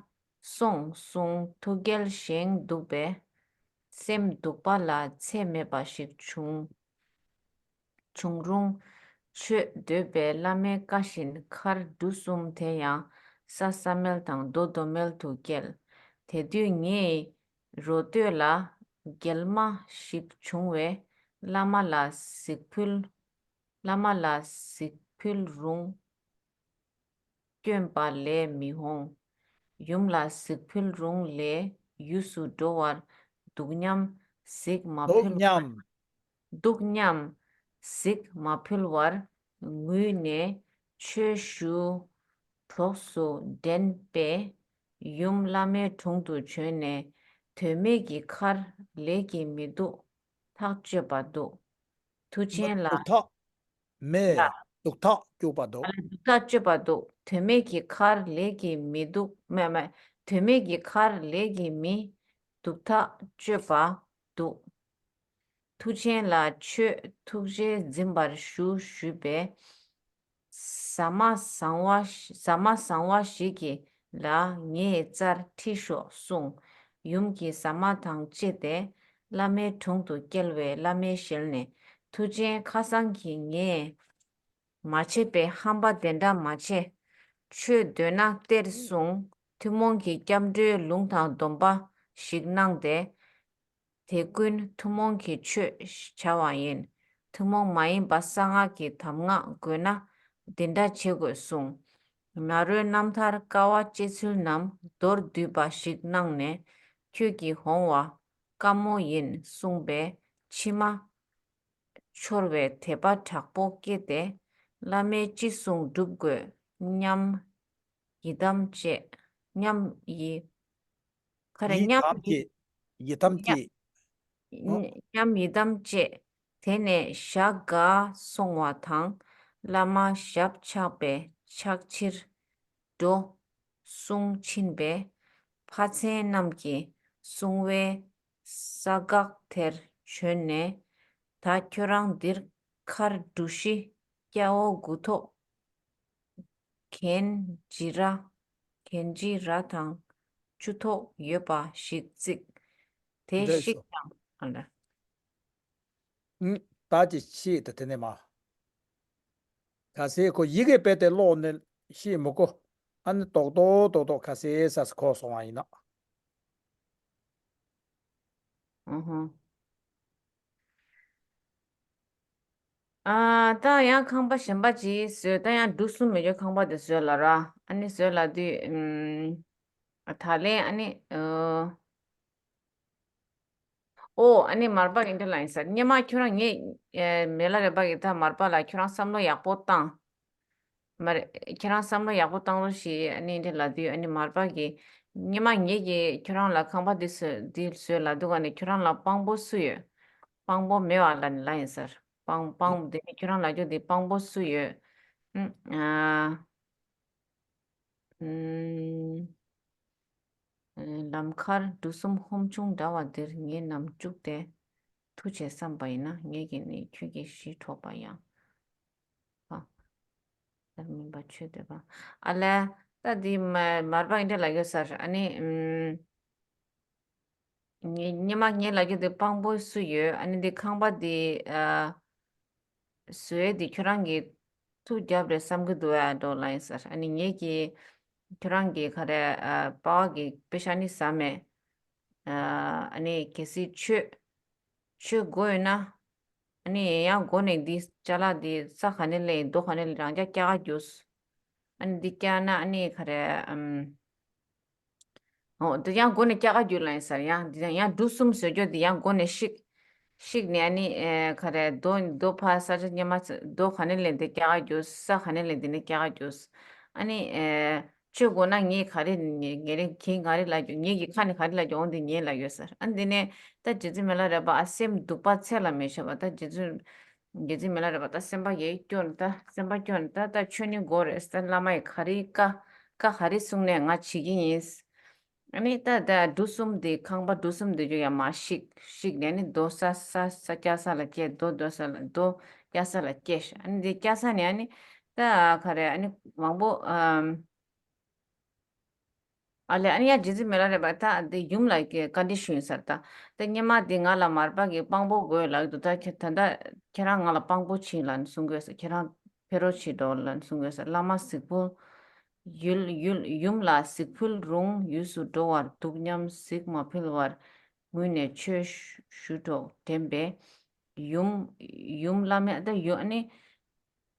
སོང་གསུངས། ཐུགས་རྒྱལ་བཞེངས་འདུག་པས། སེམས་སྡུག་པ་ལ་ཚད་མེད་པ་ཞིག་བྱུང་བྱུང་རུང་། ཁྱོད་འདོད་པའི་བླ་མའི་བཀའ་བཞིན་མཁར་འབྲུ་གསུམ་དེ་ཡང་ས་ས་མལ་དང་རྡོ་རྡོ་མལ་དུ་སྐྱེལ། དེ་དུས་ངས་རོ་སྟོད་ལ་མགལ་མ་ཞིག་བྱུང་བས། བླ་མ་ལ་གཟིགས་ཕུལ། བླ་མ་ལ་གཟིགས་ཕུལ་རུང་སྐྱོན་པ་ལས་མི་འོང་། ཡུམ་ལ་གཟིགས་ཕུལ་རུང་ལས་ཡུལ་དུ་འགྲོ་བར་འདུག་སྙམ། གཟིགས་མ་འདུག་ཕུལ་སྙམ། འདུག་སྙམ། གཟིགས་མ་ཕུལ་བར་ངུས་ནས་ཆོས་ཞུ་གྲོགས་སུ་འདྲེན་པས། ཡུམ་བླ་མའི་དྲུང་དུ་བྱོན་ནས། དོན་མེད་ཀྱི་མཁར་ལས་ཀྱི་མི་སྡུག་ཐག་གཅོད་པ་འདུག། མཐུ་ཆེན་ལ། སྡུག་ཐག་མེད། ལ། སྡུག་ཐག་གཅོད་པ་འདུག། ལ་སྡུག་ཐག་གཅོད་པ་འདུག། དོན་མེད་ཀྱི་མཁར་ལས་ཀྱི་མི་སྡུག་མེད་མེད། དོན་མེད་ཀྱི་མཁར་ལས་ཀྱི་མི་སྡུག་ཐག་གཅོད་པ་འདུག། མཐུ་ཆེན་ལ་ཆོས་ཐུགས་རྗེས་འཛིན་པར་ཞུ་ཞུས་པས། ཟ་མ་བཟང་བ་ཟ་མ་བཟང་བ་ཞིག་གིས་ལ་ངའི་རྩར་ཁྲིད་ཤོག་གསུངས། ཡུམ་གྱིས་ཟ་མ་དང་བཅས་ཏེ་བླ་མའི་དྲུང་དུ་བསྐྱལ་བས། བླ་མའི་ཞལ་ནས། མཐུ་ཆེན་ཁ་སང་གི་ངས་མ་བྱས་པའི་ཧམ་པ་དེ་འདྲ་མ་བྱེད། ཁྱོད་འདོད་ན་སྟེར་གསུངས། ཐུན་མོང་གི་སྐྱབས་འགྲོའི་ལུང་དང་སྡོམ་པ་ཞིག་གནང་སྟེ། དེ་ཀུན་ཐུན་མོང་གི་ཆོས་བྱ་བ་ཡིན། ཐུན་མོང་མ་ཡིན་པ་གསང་སྔགས་ཀྱི་གདམས་ངག་དགོས་ན་འདི་འདྲ་བྱེད་དགོས་གསུངས། ནཱ་རོའི་རྣམ་ཐར་དཀའ་བ་སྤྱད་ཚུལ་རྣམས་མདོར་བསྡུས་པ་ཞིག་གནང་ནས། ཁྱོད་ཀྱིས་འོང་བ་དཀའ་མོ་ཡིན་གསུངས་པས། མཆི་མ་འཆོར་བའི་དད་པ་དྲག་པོ་སྐྱེས་ཏེ། བླ་མས་ཅི་གསུང་སྒྲུབ་དགོས་སྙམ་ཡི་དམ་བཅས། སྙམ་ཡི། ག་རེ། ཡི་སྙམ་དམ་ཡི། བཅས། ཡི་དམ་བཅས། ཨོ། སྙམ་ཡི་དམ་བཅས། དེ་ནས་ཞག་འགའ་སོང་བ་དང་། བླ་མ་ཞབས་ཆག་པས་ཕྱག་ཕྱིར་འགྲོ་གསུང་ཕྱིན་པས། ཕ་མཚན་རྣམས་ཀྱིས་གསུང་བའི་ས་འགག་དེར་བྱོན་ནས། ད་ཁྱོད་རང་འདིར་མཁར་འབྲུ་བཞི་སྐྱ་བོ་དགུ་ཐོག་གན་ཇི་ར། གན་ཇི་ར་དང་བཅུ་ཐོག་ཡོད་པ་ཞིག་བརྩིགས། དེ་འདྲ་བཤིག་སོ། དང་ཨ་ལ། ཨུམ། ད་ཅི་ཤེས་དང་དེ་ནས་མ། ག་སེ་ཁོ་ཡི་གེ་དཔེ་དེ་ཀློག་ནས་ཤེས་མི་གོ། ཨ་ནི་ཏོག་ཏོག་ཏོག་ཏོག་ག་སེ་ས་སེ་གོ་སོང་བ་ཡིན་ན། ཨུ་ཧུ། ཨ། ད་ཡང་ཁང་པ་གཞན་པ་ཅིག་བཟོས། ད་ཡང་འབྲུ་གསུམ་ཡོད་རྒྱུ་ཁང་པ་དེ་བཟོས་ལ་ར། ཨ་ནི་བཟོས་ལ་དུས། ཨུམ། ད་ལན་ཨ་ནི། ཨོ། ཨ་ནི་མར་པ་གི་འདི་ལ་ཡིན་ས། སྙེ་མ་ཁྱོད་རང་ངས་མེ་ལ་རེ་པ་གི་ད་མར་པ་ལ་ཁྱོད་རང་བསམ་བློ་ཡག་པོ་བཏང་། མ་རེད། ཁྱེད་རང་བསམ་བློ་ཡག་པོ་བཏང་རོགས་ཞེས་ཨ་ནི་འདི་ལབ་དུས། ཨ་ནི་མར་པ་གིས་སྙེ་མ་ངེད་ཀྱིས་ཁྱོད་རང་ལ་ཁང་པ་འདི་བཟོས་འདི་བཟོས་ལབ་འདུག་ཨ་ནི་ཁྱོད་རང་ལ་དཔང་པོ་སུ་ཡོད། དཔང་པོ་མེད་པ་ལ་ལ་ཡིན་ཟེར། དཔང་དཔང་དེ་ནི་ཁྱོད་རང་ལབ་རྒྱུ་འདི་དཔང་པོ་སུ་ཡོད། ཨུམ། ཨ། ཨུམ། ལམ་ཁར་འབྲུ་གསུམ་ཧོམ་ཆུང་འདྲ་བ་འདིར་ངེད་རྣམས་བཅུག་སྟེ་མཐུ་བྱེད་བསམ་པ་ཡིན་ན། ངེད་ཀྱིས་ནི་ཁྱོད་ཀྱི་གཞི་འཕྲོག་པ་ཡང་། ཨ། ལྟར་མིན་པ་ཆོས་འདོད་པ། ཨ་ལས། ད་འདི་མ་མར་པ་ཡིན་འདྲ་ལ་ཡོད་ཟེར། ཨ་ནི། ཨུམ། ངེད་སྙེ་མ་ངེད་ལ་རྒྱུ་དེ་དཔང་པོ་སུ་ཡོད། ཨ་ནི་འདི་ཁང་པ་འདི་ཨ། བཟོས་འདི་ཁྱོད་རང་གིས་ཐུགས་རྒྱབ་རེད་བསམ་གི་འདུག་ཨ། འགྲོ་ལ་ཡིན་ཟེར། ཨ་ནི་ངེད་ཀྱིས་ཁྱོད་རང་གི་ག་རེ་ཨ། པ་བ་གི་པེ་ཤ་ནི་ཟ་མེད། ཨ། ཨ་ནི་གལ་སྲིད་ཆོས་ཆོས་དགོས་ཡོད་ན། ཨ་ནི་ཡང་སྒོ་ནས་འདི་ཅ་ལག་འདི་ས་ག་ནས་ལེན། རྡོ་ག་ནས་ལེན། རང་ཅག་སྐྱ་ཀ་རྒྱུས། ཨ་ནི་འདི་བཀྱག་ན་ཨ་ནི་ག་རེ་ཨམ། འོ་འདི་ཡང་སྒོ་ནས་སྐྱ་ཀ་རྒྱུ་ལ་ཡིན་ཟེར། ཡང་འདི་ཡང་འབྲུ་གསུམ་བཟོས་རྒྱུ་འདི་ཡང་སྒོ་ནས་བཤིག་བཤིག་ནས་ཨ་ནི་ཨེ་ག་རེ་རྡོ་རྡོ་ཕ་ས་ཆ་སྙེ་མ་རྡོ་ག་ནས་ལེན་འདི་སྐྱ་ཀ་རྒྱུ། ས་ག་ནས་ལེན་འདི་ནས་སྐྱ་ཀ་རྒྱུ། ཨ་ནི་ཨེ། ཆོས་དགོས་ན་ངས་ག་རེ་ངས་ངས་རེ་ཁྱེད་ག་རེ་ལབ་རྒྱུ། ངེད་ཀྱི་ཁ་ནས་ག་རེ་ལབ་རྒྱུ། འོ་འདི་ངས་ལབ་ཡོད་ཟེར། ཨ་འདི་ནས་ད་རྗེ་བཙུན་མི་ལ་རས་པ་ཨ་སེམས་སྡུག་པ་ཚད་ལ་མི་བྱེད་པ། ད་རྗེ་བཙུན་རྗེ་བཙུན་མི་ལ་རས་པ་ད་སེམས་པ་ཡེ་སྐྱོ་ནས། ད་སེམས་པ་སྐྱོ་ནས་ད་ད་ཆོས་ནི་དགོས་རེད་ཟེར། བླ་མ་ཡི་ག་རེ་བཀའ་བཀའ་ག་རེ་གསུངས་ནས་ང་བྱེད་ཀྱི་ཡིན། ཨ་ནི་ད་ད་འབྲུ་གསུམ་དེ་ཁང་པ་འབྲུ་གསུམ་དེ་ཚོ་ཡང་མར་བཤིག་བཤིག་ནས་ཨ་ནི་རྡོ་ས་ས་ས་སྐྱ་ས་ལ་སྐྱེལ། རྡོ་རྡོ་ས་ལ་རྡོ་སྐྱ་ས་ལ་སྐྱེལ་ཤག་ཨ་ནི་དེ་སྐྱ་ས་ནས་ཨ་ནི་ད་ག་རེ་ཨ་ནི་མང་པོ་ཨམ། ཨ་ལས་ཨ་ནི་ཡ་རྗེ་བཙུན་མི་ལ་རས་པ་ད་དེ་ཡུམ་ལ་གི་བཀའ་འདྲི་ཞུས་ཡིན་ཟེར། ད་དེ་སྔོན་མ་དེ་ང་ལ་མར་པ་གི་དཔང་པོ་དགོས་ལབ་འདུག་ད་ཁྱེད་ད་ད་ཁྱེད་རང་ང་ལ་དཔང་པོ་བྱེད་ལབ་གསུང་གི་ཡོད་ཟེར། ཁྱེད་རང་ཕེབས་རོགས་བྱེད་འགྲོ་ལབ་གསུང་གི་ཡོད་ཟེར། བླ་མ་གཟིགས་ཕུལ་ཡུལ་ཡུལ་ཡུམ་ལ་གཟིགས་ཕུལ་རུང་ཡུལ་སུ་འགྲོ་བར་འདུག་སྙམ། གཟིགས་མ་ཕུལ་བར་ངུས་ནས་ཆོས་ཞུ་གྲོགས་དྲན་པས། ཡུམ་ཡུམ་བླ་མས་ད་ཡུམ་ཨ་ནི།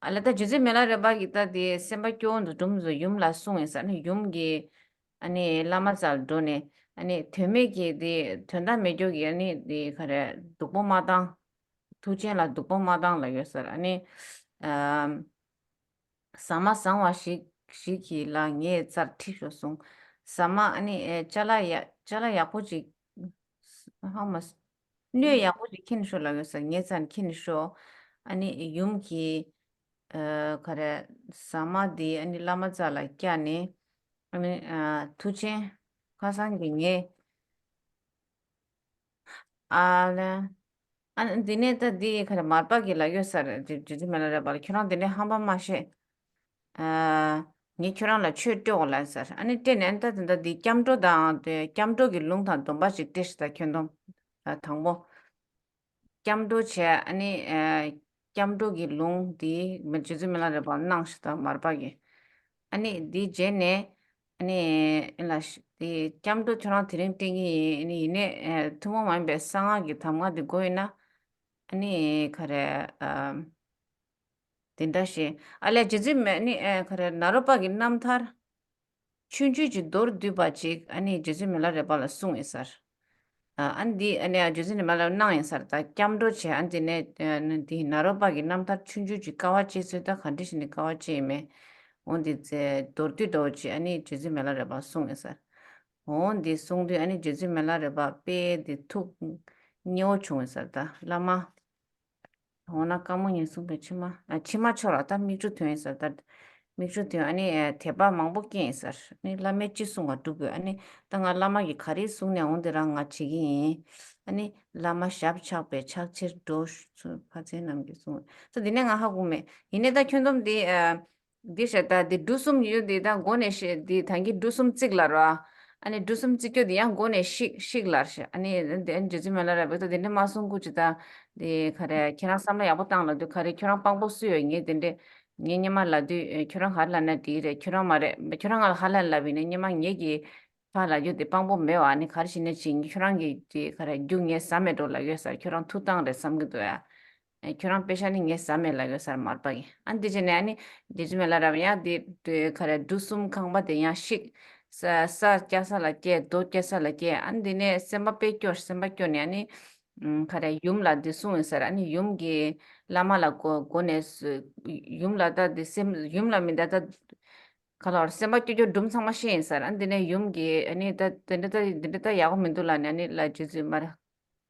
ཨ་ལ་ད་རྗེ་བཙུན་མི་ལ་རས་པ་གིས་ད་དེ་སེམས་པ་སྐྱོ་བོ་འདུག་འགྲོ་མི་འདུག་ཡུམ་ལ་གསུངས་ཡིན་ཟེར། ཨ་ནི་ཡུམ་གྱིས་ཨ་ནི་བླ་མ་རྩ་ལ་འགྲོ་ནས་ཨ་ནི་དོན་མེད་ཀྱི་དེ་དོན་དག་མེད་སྐྱོ་གི་ཨ་ནི་དེ་ག་རེ་སྡུག་པོ་མ་བཏང་། མཐུ་ཆེན་ལ་སྡུག་པོ་མ་བཏང་ལབ་ཡོད་ཟེར། ཨ་ནི་ཨམ། ཟ་མ་བཟང་བ་ཞིག་ཞིག་གྱིས་ལ་ངའི་རྩར་ཁྲིད་ཤོག་གསུངས། ཟ་མ་ཨ་ནི་ཨེ་ཅ་ལག་ཡ་ཅ་ལག་ཡག་པོ་ཅིག་ཧ་མ་སྣོད་ཡག་པོ་ཅིག་ཁྱེར་ཤོག་ལབ་ཡོད་ཟེར། ངའི་རྩར་ཁྱེར་ཤོག་ཨ་ནི་ཡུམ་གྱིས་ཨ་ག་རེ་ཟ་མ་འདི་ཨ་ནི་བླ་མ་རྩ་ལ་བཀྱགས་ནས་ཨ་ནི་ཨ་མཐུ་ཆེན་ཁ་སང་གི་ངའི་ཨ་ལ། ཨ་འདི་ནས་ད་འདི་ག་རེ་མར་པ་གིས་ལབ་ཡོད་ཟེར། རྗེ་རྗེ་བཙུན་མི་ལ་རས་པ་ལ་ཁྱོད་རང་འདི་འདྲའི་ཧམ་པ་མ་བཤད། ཨ་ངས་ཁྱོད་རང་ལ་ཆོས་སྤྲོད་དགོས་ལབ་ཟེར། ཨ་ནི་སྤྲད་ནས་ཨ་ནི་ད་ད་ད་འདི་སྐྱབས་འགྲོ་དང་དེ་སྐྱབས་འགྲོ་གི་ལུང་དང་སྡོམ་པ་ཞིག་སྤྲད་ཤག་ད་ཁྱོད་དང་ཨ་དང་པོ། སྐྱབས་འགྲོ་བྱས་ཨ་ནི་ཨ་སྐྱབས་འགྲོ་གི་ལུང་འདི་མི་རྗེ་བཙུན་མི་ལ་རས་པ་གནང་ཤག་ད་མར་པ་གིས། ཨ་ནི་འདི་རྗེས་ནས་ཨ་ནི་ཨེ་ལ་ཤ་དེ་སྐྱབས་འགྲོ་ཁྱོད་རང་དེ་རིང་སྤྲད་ཀྱི་ཡིན། ཨ་ནི་ཡིན་ནའི་ཨེ་ཐུན་མོང་མ་ཡིན་པའི་གསང་སྔགས་ཀྱི་གདམས་ངག་དེ་དགོས་ཡོད་ན་ཨ་ནི་ག་རེ་ཨ་དེ་འདྲ་ཞིག་ཨ་ལས་རྗེ་བཙུན་མི་ཨ་ནི་ཨེ་ག་རེ་ནཱ་རོ་པ་གི་རྣམ་ཐར་ཆུང་ཆུང་ཅིག་མདོར་བསྡུས་པ་ཅིག་ཨ་ནི་རྗེ་བཙུན་མི་ལ་རས་པ་ལ་གསུངས་ཡོད་ཟེར། ཨ་ཨ་འདི་ཨ་ནི་རྗེ་བཙུན་མི་ལ་རས་པ་གནང་ཡིན་ཟེར། ད་སྐྱབས་འགྲོ་བྱས་ཨ་འདི་ནས་ཨ་ནི་འདི་ནཱ་རོ་པ་གི་རྣམ་ཐར་ཆུང་ཆུང་ཅིག་དཀའ་བ་སྤྱད་ཚུལ་ད་ག་འདྲ་ཞིག་ནས་དཀའ་བ་སྤྱད་ཡིན་མེད། འོ་འདི་ཚེ་མདོར་བསྡུས་འདྲ་བོ་ཅིག་ཨ་ནི་རྗེ་བཙུན་མི་ལ་རས་པ་གསུངས་ཡིན་ཟེར། འོ་འདི་གསུངས་དུས་ཨ་ནི་རྗེ་བཙུན་མི་ལ་རས་པ་དཔེ་འདི་ཐུགས་མཉེས་པོ་བྱུང་ཡིན་ཟེར། ད་བླ་མ། འོ་ན་དཀར་མོ་ཉིད་གསུངས་པའི་ཕྱི་མ། ཨ་ཕྱི་མ་ཆོག་ལ་ད་མིག་འཕྲུལ་ཐོན་ཡིན་ཟེར། ད་མིག་འཕྲུལ་ཐོན་ཨ་ནི་ཨ་དད་པ་མང་པོ་སྐྱེས་ཡིན་ཟེར། ཨ་ནི་བླ་མས་ཅི་གསུངས་པ་སྒྲུབ་དགོས། ཨ་ནི་ད་ང་བླ་མ་གིས་ག་རེ་གསུངས་ནས་འོང་དེ་རང་ང་བྱེད་ཀྱི་ཡིན། ཨ་ནི་བླ་མ་ཞབས་ཆགས་པའི་ཕྱག་ཕྱིར་འགྲོ་ཞུ་ཕ་ཚན་རྣམས་ཀྱིས་གསུངས། ད་དེ་ནས་ང་ཧ་གོ་མེད། ཡིན་ནའི་ད་ཁྱོན་བསྡོམས་དེ་ཨ་འདི་ཞེས་ད་དེ་འབྲུ་གསུམ་ཡོད་དེ་ད་མགོ་ནས་བཤད་དེ་ད་གིན་འབྲུ་གསུམ་བརྩིགས་ལབ་ར། ཨ་ནི་འབྲུ་གསུམ་བརྩིགས་རྒྱུ་དེ་ཡང་མགོ་ནས་བཤིག་བཤིག་ལབ་ཤག་ཨ་ནི་དེ་རྗེ་བཙུན་མི་ལ་རས་པས་ད་དེ་འདྲ་མ་གསུང་གི་ཅི་ད། དེ་ག་རེ་ཁྱེད་རང་བསམ་བློ་ཡག་པོ་བཏང་ལབ་དུས་ག་རེ་ཁྱོད་རང་དཔང་པོ་སུ་ཡོད། ངས་དེ་འདྲ་ངས་སྔོན་མ་ལབ་དུས་ཨེ་ཁྱོད་རང་ག་རེ་ལབ་ན་དེ་རེད། ཁྱོད་རང་མ་རེད། ཁྱོད་རང་ང་ལ་ག་རེ་ལབ་ཡིན་ན་སྔོན་མ་ངེད་ཀྱིས་ཕར་ལབ་རྒྱུ་དེ་དཔང་པོ་མེད་པ། ཨ་ནི་ག་རེ་བྱས་ནས་བྱས་ཁྱོད་རང་གིས་དེ་ག་རེ་རྒྱུ་ངས་ཟ་མེད་འགྲོ་ལབ་ཡོད་ཟེར། ཁྱོད་རང་ཐུགས་བཏང་རེད་བསམ་གྱི་འདུག་ཡ། ཨེ་ཁྱོད་རང་པེ་ཤ་ནི་ངས་ཟ་མེད་ལབ་ཡོད་ཟེར་མར་པ་གིས། ཨ་འདི་བྱས་ནས་ཨ་ནི་རྗེ་བཙུན་མི་ལ་རས་པ་ཡང་དེ་དེ་ག་རེ་འབྲུ་གསུམ་ཁང་པ་དེ་ཡང་བཤིག་ས་ས་སྐྱ་ས་ལ་སྐྱེལ། རྡོ་སྐྱ་ས་ལ་སྐྱེལ། ཨ་ནི་དེ་ནས་སེམས་པ་དཔེ་སྐྱོ་སེམས་པ་སྐྱོ་ནས་ཨ་ནི་ཨམ་ག་རེ་ཡུམ་ལ་འདི་གསུངས་ཡིན་ཟེར། ཨ་ནི་ཡུམ་གྱིས་བླ་མ་ལ་མགོ་མགོ་ནས་ཡུམ་ལ་ད་འདི་སེམས་ཡུམ་ལ་མི་ད་ད་ག་ལ་བར་སེམས་པ་སྐྱོ་སྐྱོ་སྒྲུང་ཚང་མ་བཤད་ཡིན་ཟེར། ཨ་ནི་དེ་ནས་ཡུམ་གྱིས་ཨ་ནི་ད་དེ་འདྲ་ད་འདི་འདྲ་ད་ཡག་པོ་མི་འདུག་ལབ་ནས་ཨ་ནི་ལ་རྗེ་བཙུན་མར་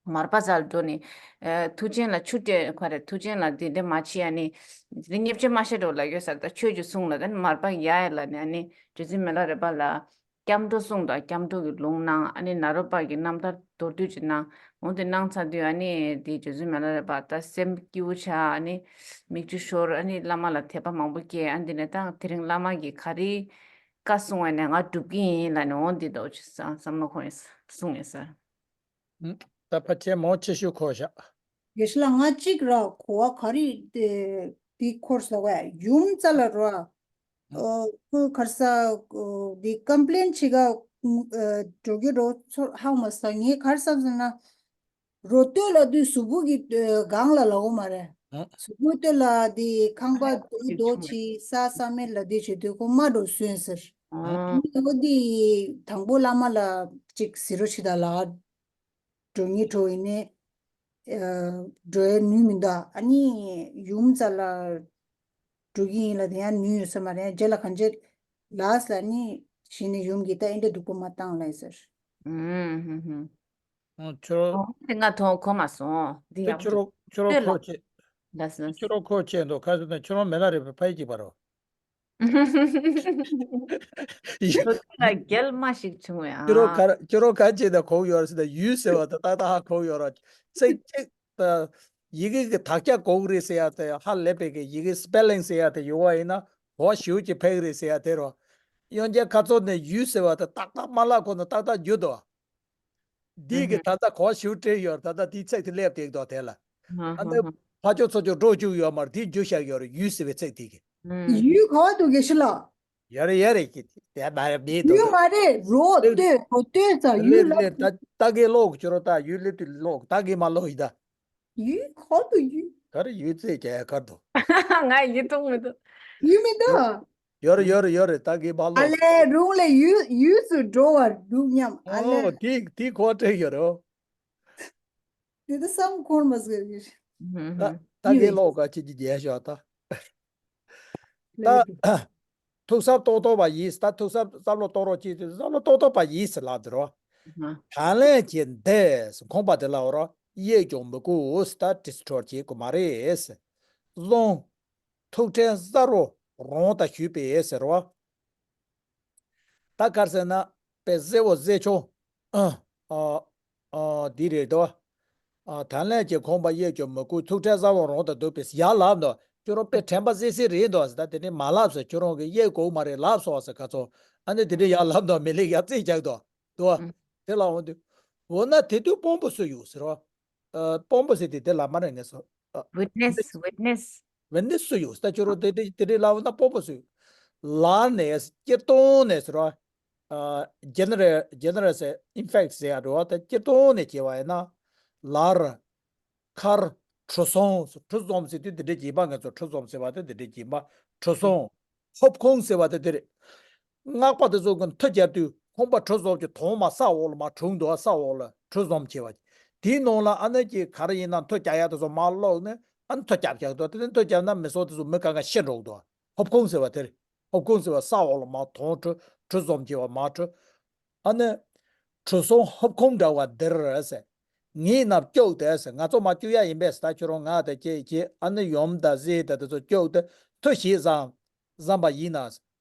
མར་པ་རྩ་ལ་འགྲོ་ནས་ཨ་མཐུ་ཆེན་ལ་ཆུ་སྤྲད་ག་རེ་མཐུ་ཆེན་ལ་དེ་འདྲ་མ་བྱེད། ཨ་ནི་དེ་བརྙས་བཅོས་མ་བྱེད་རོགས་ལབ་ཡོད་ཟེར། ད་ཆོས་ཀྱི་གསུང་ལ་ད་ནི་མར་པ་ཡ་ཡ་ལབ་ནས་ཨ་ནི་རྗེ་བཙུན་མི་ལ་རས་པ་ལ་སྐྱབས་འགྲོ་གསུངས་དང་སྐྱབས་འགྲོ་གི་ལུང་གནང་། ཨ་ནི་ནཱ་རོ་པ་གི་རྣམ་ཐར་མདོར་བསྡུས་ཅིག་གནང་། འོ་དེ་གནང་ཚར་དུས་ཨ་ནི་དེ་རྗེ་བཙུན་མི་ལ་རས་པ་ད་སེམས་སྐྱིད་པོ་ཆགས། ཨ་ནི་མིག་ཆུ་ཤོར། ཨ་ནི་བླ་མ་ལ་དད་པ་མང་པོ་སྐྱེས། ཨ་འདི་ནས་ད་དེ་རིང་བླ་མ་གིས་ག་རེ་བཀའ་གསུང་བ་ནས་ང་སྒྲུབ་ཀྱི་ཡིན་ལབ་ནས་འོ་འདི་འདྲ་ཅིག་བསམ་བསམ་བློ་འཁོར་ཡིན་གསུངས་ཡིན་ཟེར། ད་ཕལ་ཆེར་མང་ཆེ་ཤོས་གོ་བཞག་དགེ་བཤེས་ལགས་ང་གཅིག་ར་གོ་བ་ག་རེ་དེ་དེ་འཁོར་སོང་བས་ཡུམ་རྩ་ལ་རོ། ཨ་ཁོས་ག་རེ་ཟ་དེ་ཀམ་པི་ལེན་བྱེད་ག་འགྲོ་རྒྱུ་རོ་ཚོར་ཧ་མ་ས། ངས་ག་རེ་བསམ་སོང་ན་རོ་སྟོད་ལ་དུས་གཟུགས་པོ་གི་སྒང་ལ་ལ་འོ་མ་རེད། གཟུགས་པོ་སྟོད་ལ་དེ་ཁང་པ་དུ་རྡོ་ཆི་ས་ས་མེད་ལ་དེ་བྱེད་དུས་ཁོ་མ་འགྲོ་སོན་ཟེར། ཨ་ནི་འོ་དེ་དང་པོ་བླ་མ་ལ་གཅིག་ཟེར་རོ་ཆི་ད་ལ། འགྲོ་ཉེ་འགྲོ་ཡིན་ནས་འགྲོ་ཡའི་ནུས་མི་འདུག་ཨ་ནི་ཡུམ་རྩ་ལ་འགྲོ་གི་ཡིན་ལ་དེ་ཡང་ནུས་ཡོད་ས་མ་རེད། རྗེས་ལ་གང་ཅི་ ལགས་ལ་ནི་གཞི་ནས་ཡུམ་གྱིས་ད་ཨེ་འདྲ་སྡུག་པོ་མ་བཏང་ལ་ཟེར། ཨུམ་ཧུམ་ཧུམ། ཨོ་ཁྱོད་རོ། ཨོ་དེ་ང་མཐོང་གོ་མ་སོང་། འདི་དེ་ཡག་ཁྱོད་རོ་ཁྱོད་རོ་ལྟོས་ལ། ཁོ་ཆེ། ལགས་སོ། ཁྱོད་རོ་ཁོ་ཆེ་འདུག་ཁ་སོ་ན་ཁྱོད་རོ་མེ་ལ་རེ་བའི་ཕ་ཡི་ཅིག་པ་རོ། ཁྱོད་ལ་རྒྱལ་མ་ཞིག་བྱུང་བས་ཨ། ཁྱོད་རོ་ག་ཁྱོད་རོ་ག་ཆེ་ད་གོ་ཡོད་རེད་ཟེར་ད་ཡུལ་ཟེར་བ་ད་ཏག་ཏག་ཧ་གོ་ཡོད་རོ། ཚིག་གཅིག་ད་ཡི་གེ་གི་དག་ཆ་གོ་གི་རེད་ཟེར་ཡ་དེ་ཧ་ལས་པའི་གི་ཡི་གེ་སི་པེ་ལིང་ཟེར་ཡ་དེ་ཡོད་བ་ཡིན་ན་གོ་ཞིའུ་ཅིག་ཕེག་རེད་ཟེར་ཡ་དེ་རོ། ཡོན་ཅན་ཁ་ཚོ་ནས་ཡུལ་ཟེར་བ་དེ་ཏག་ཏག་མ་ལག་ཁོ་ན་ཏག་ཏག་རྒྱུ་དོ། འདི་གི་ད་ལྟ་གོ་ཞིའུ་སྤྲད་ཡོད་ད་ལྟ་དེའི་ཚིག་དེ་སླེབས་བསྡད་འདུག་དེ་ལ། ཨ་ནི་ཕ་ཆོས་ཚོ་ཆོས་འགྲོ་བཅུག་ཡོད་མ་རེད་དེ་རྒྱུ་བཞག་ཡོད་རེད་ཡུལ་ཟེར་བའི་ཚིག་དེ་གི། ཡུལ་ག་བ་འདུག་དགེ་བཤེས་ལགས། ཡོད་རེད་ཡོད་རེད་ཀྱི་དེ་མ་རེད་མེད་དོ། ཡུལ་མ་རེད་རོ་ལེ་ལྟོས་རོ་ལྟོས་ཙང་ཡུལ་ལེ་ལ། ལེ་ད་ད་གི་ལོག་ཁྱོད་རོ་ད་ཡུལ་ལེ་དུ་ལོག་ད་གི་མ་ལོག་ཡི་ད། ཡུལ་ག་བ་འདུག་ཡུལ། ག་རེ་ཡུལ་ཚེ་རྒྱ་ཡ་གར་དུ། ང་ཡི་ཐུང་མི་འདུག་ཡུལ་མི་འདུག་ཡོད་རེད་ཡོད་རེད་ཡོད་རེད་ད་གི་མ་ཨ་ལོག་ལས་རུང་ལས་ཡུལ་ཡུལ་སུ་འགྲོ་བར་འདུག་སྙམ་ཨ་ལས། ཨོ་དེ་དེ་གོ་སྤྲད་ཡོད་རེད། དེ་ད་བསམ་འཁོར་མ་ཟེར་གི། ད་ད་གི་ལོག་ག་ཅི་ཅི་རྒྱལ་ཤོག་ད། ད། ཐུགས་བསམ་རྟོགས་རྟོགས་པ་ཡིས་ད་ཐུགས་བསམ་བསམ་བློ་གཏོང་རོགས་གྱིས་བསམ་བློ་རྟོགས་རྟོགས་པ་ཡིས་ལབ་དེ་རོ། ད་ལན་གྱི་འདས་ཁོང་པ་དེ་ལ་འོ་རོ་གཡས་ཀྱང་མི་དགོས་ད་དྲིས་འཕྲོར་བྱེད་དགོས་མ་རེད། བཟང་། ཐུགས་ཕྲན་གསར་བོ་རང་ད་ཞུས་པས་ཟེར་བ། ད་གར་ཟེར་ན་པའི་གཟེ་བོ་གཟེ་ཆུང་། ཨ་ཨ་ཨ་འདི་རེད་དོ། ཨ་ད་ལན་གྱི་ཁོང་པ་གཡས་ཀྱང་མི་དགོས་ཐུགས་ཕྲན་གསར་བོ་རང་ད་འདུག་པས་ཡར་ལབ་འདུག་ཁྱོད་རང་པའི་དྲན་པ་གཟེ་གཟེ་རེད་འདུག་ཟེར་ད་དེ་ནས་མ་ལབ་ཟེར་ཁྱོད་རང་གི་གཡས་དགོས་མ་རེད་ལབ་སོང་ཟེར་ཁ་ཚོ། ཨ་ནི་དེ་འདྲས་ཡར་ལབ་འདུག་མི་ལེགས་ཡར་རྩིས་རྒྱག་འདུག་དོ། དེ་ལ་འོང་དུས། འོ་ན་དེ་དུས་དཔོན་པོ་སུ་ཡོད་ཟེར་བ། ཨ་དཔོན་པོ་ཟེར་དེ་དེ་ལ་མ་རེད་ངེས་སོ། ཨ་Witness, witness. Witness སུ་ཡོད་ཟེར་ད་ཁྱོད་རང་དེ་དེ་དེ་རེད་ལབ་ན་དཔོན་པོ་སུ་ཡོད། ལར་ནས་སྤྱིར་བཏང་ནས་ཟེར་བ། ཨ་general, general ཟེར་in fact ཟེར་ཡ་འགྲོ་བ་ད་སྤྱིར་བཏང་ནས་བྱས་པ་ཡིན་ན། ལར། མཁར། གྲུ་གཟིངས། གྲུ་གཟིངས་ཟེར་དུས་དེ་འདྲའི་སྦྱིན་པ་ངེས་སོ་གྲུ་གཟིངས་ཟེར་བ་དེ་དེ་འདྲའི་སྦྱིན་པ། གྲུ་གཟིངས། ཧོབ་ཁུང་ཟེར་བ་དེ་དེ་རེད། སྔགས་པ་དེ་ཚོ་གི་མཐུ་རྒྱབ་དུས་ཁོང་པ་གྲུ་གཟིངས་ཀྱི་དོང་མ་ས་འོག་ལ་མ་དྲུང་དུ་ས་འོག་ལ་གྲུ་གཟིངས་བྱས་པ། དེའི་ནང་ལ་ཨ་ནི་ཀྱི་ག་རེ་ཡིན་ན་མཐུ་རྒྱག་ཡ་དེ་ཚོ་མ་བླུགས་ནས་ཨ་ནི་མཐུ་རྒྱབ་རྒྱག་འདུག་དེ་ནས་མཐུ་རྒྱབ་ན་མི་ཚོགས་དེ་ཚོ་མི་གང་ག་ཤི་འགྲོ་འདུག་ཧོབ་ཁུང་ཟེར་བ་དེ་རེད། ཧོབ་ཁུང་ཟེར་བ་ས་འོག་ལ་མ་དོང་གྲུ་གྲུ་གཟིངས་བྱས་པ་མ་གྲུ། ཨ་ནི། གྲུ་གཟིངས་ཧོབ་ཁུང་འདྲ་བ་འདིར་ཟེར། ངའི་རྣམས་སྐྱོགས་ཏེ་ཟེར་ང་ཚོ་མ་སྐྱོགས་ཡ་ཡིན་པས་ཟེར་ད་ཁྱོད་རང་ང་དེ་ཁྱེད་ཁྱེད་ཨ་ནི་ཡུམ་དང་གཟེ་དང་དེ་ཚོ་སྐྱོགས་ཏེ་མཐུ་ཞིག་བཟང་བཟང་པ་ཡིན་ན།